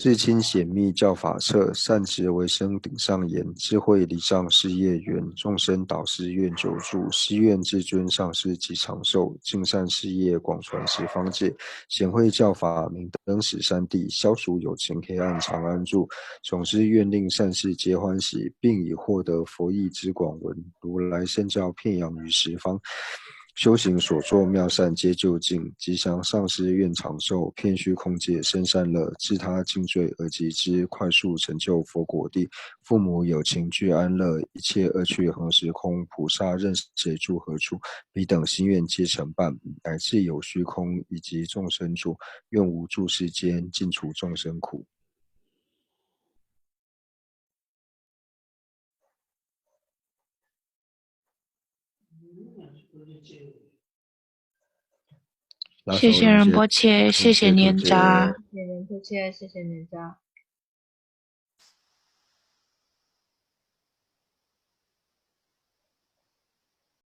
至清显密教法彻，善持为生顶上眼，智慧礼障事业圆，众生导师愿久住，悉愿至尊上师及长寿，尽善事业广传十方界，显慧教法明灯十三地，消除有情黑暗长安住。总之愿令善事皆欢喜，并以获得佛意之广闻，如来圣教遍扬于十方。修行所作妙善皆究竟，吉祥上师愿长寿，遍虚空界生善乐，自他尽罪而及之，快速成就佛果地。父母有情俱安乐，一切恶趣恒时空，菩萨任谁住何处，彼等心愿皆成办，乃至有虚空以及众生住，愿无住世间，尽除众生苦。谢谢仁波切，谢谢年长。谢谢仁波切，谢谢年长。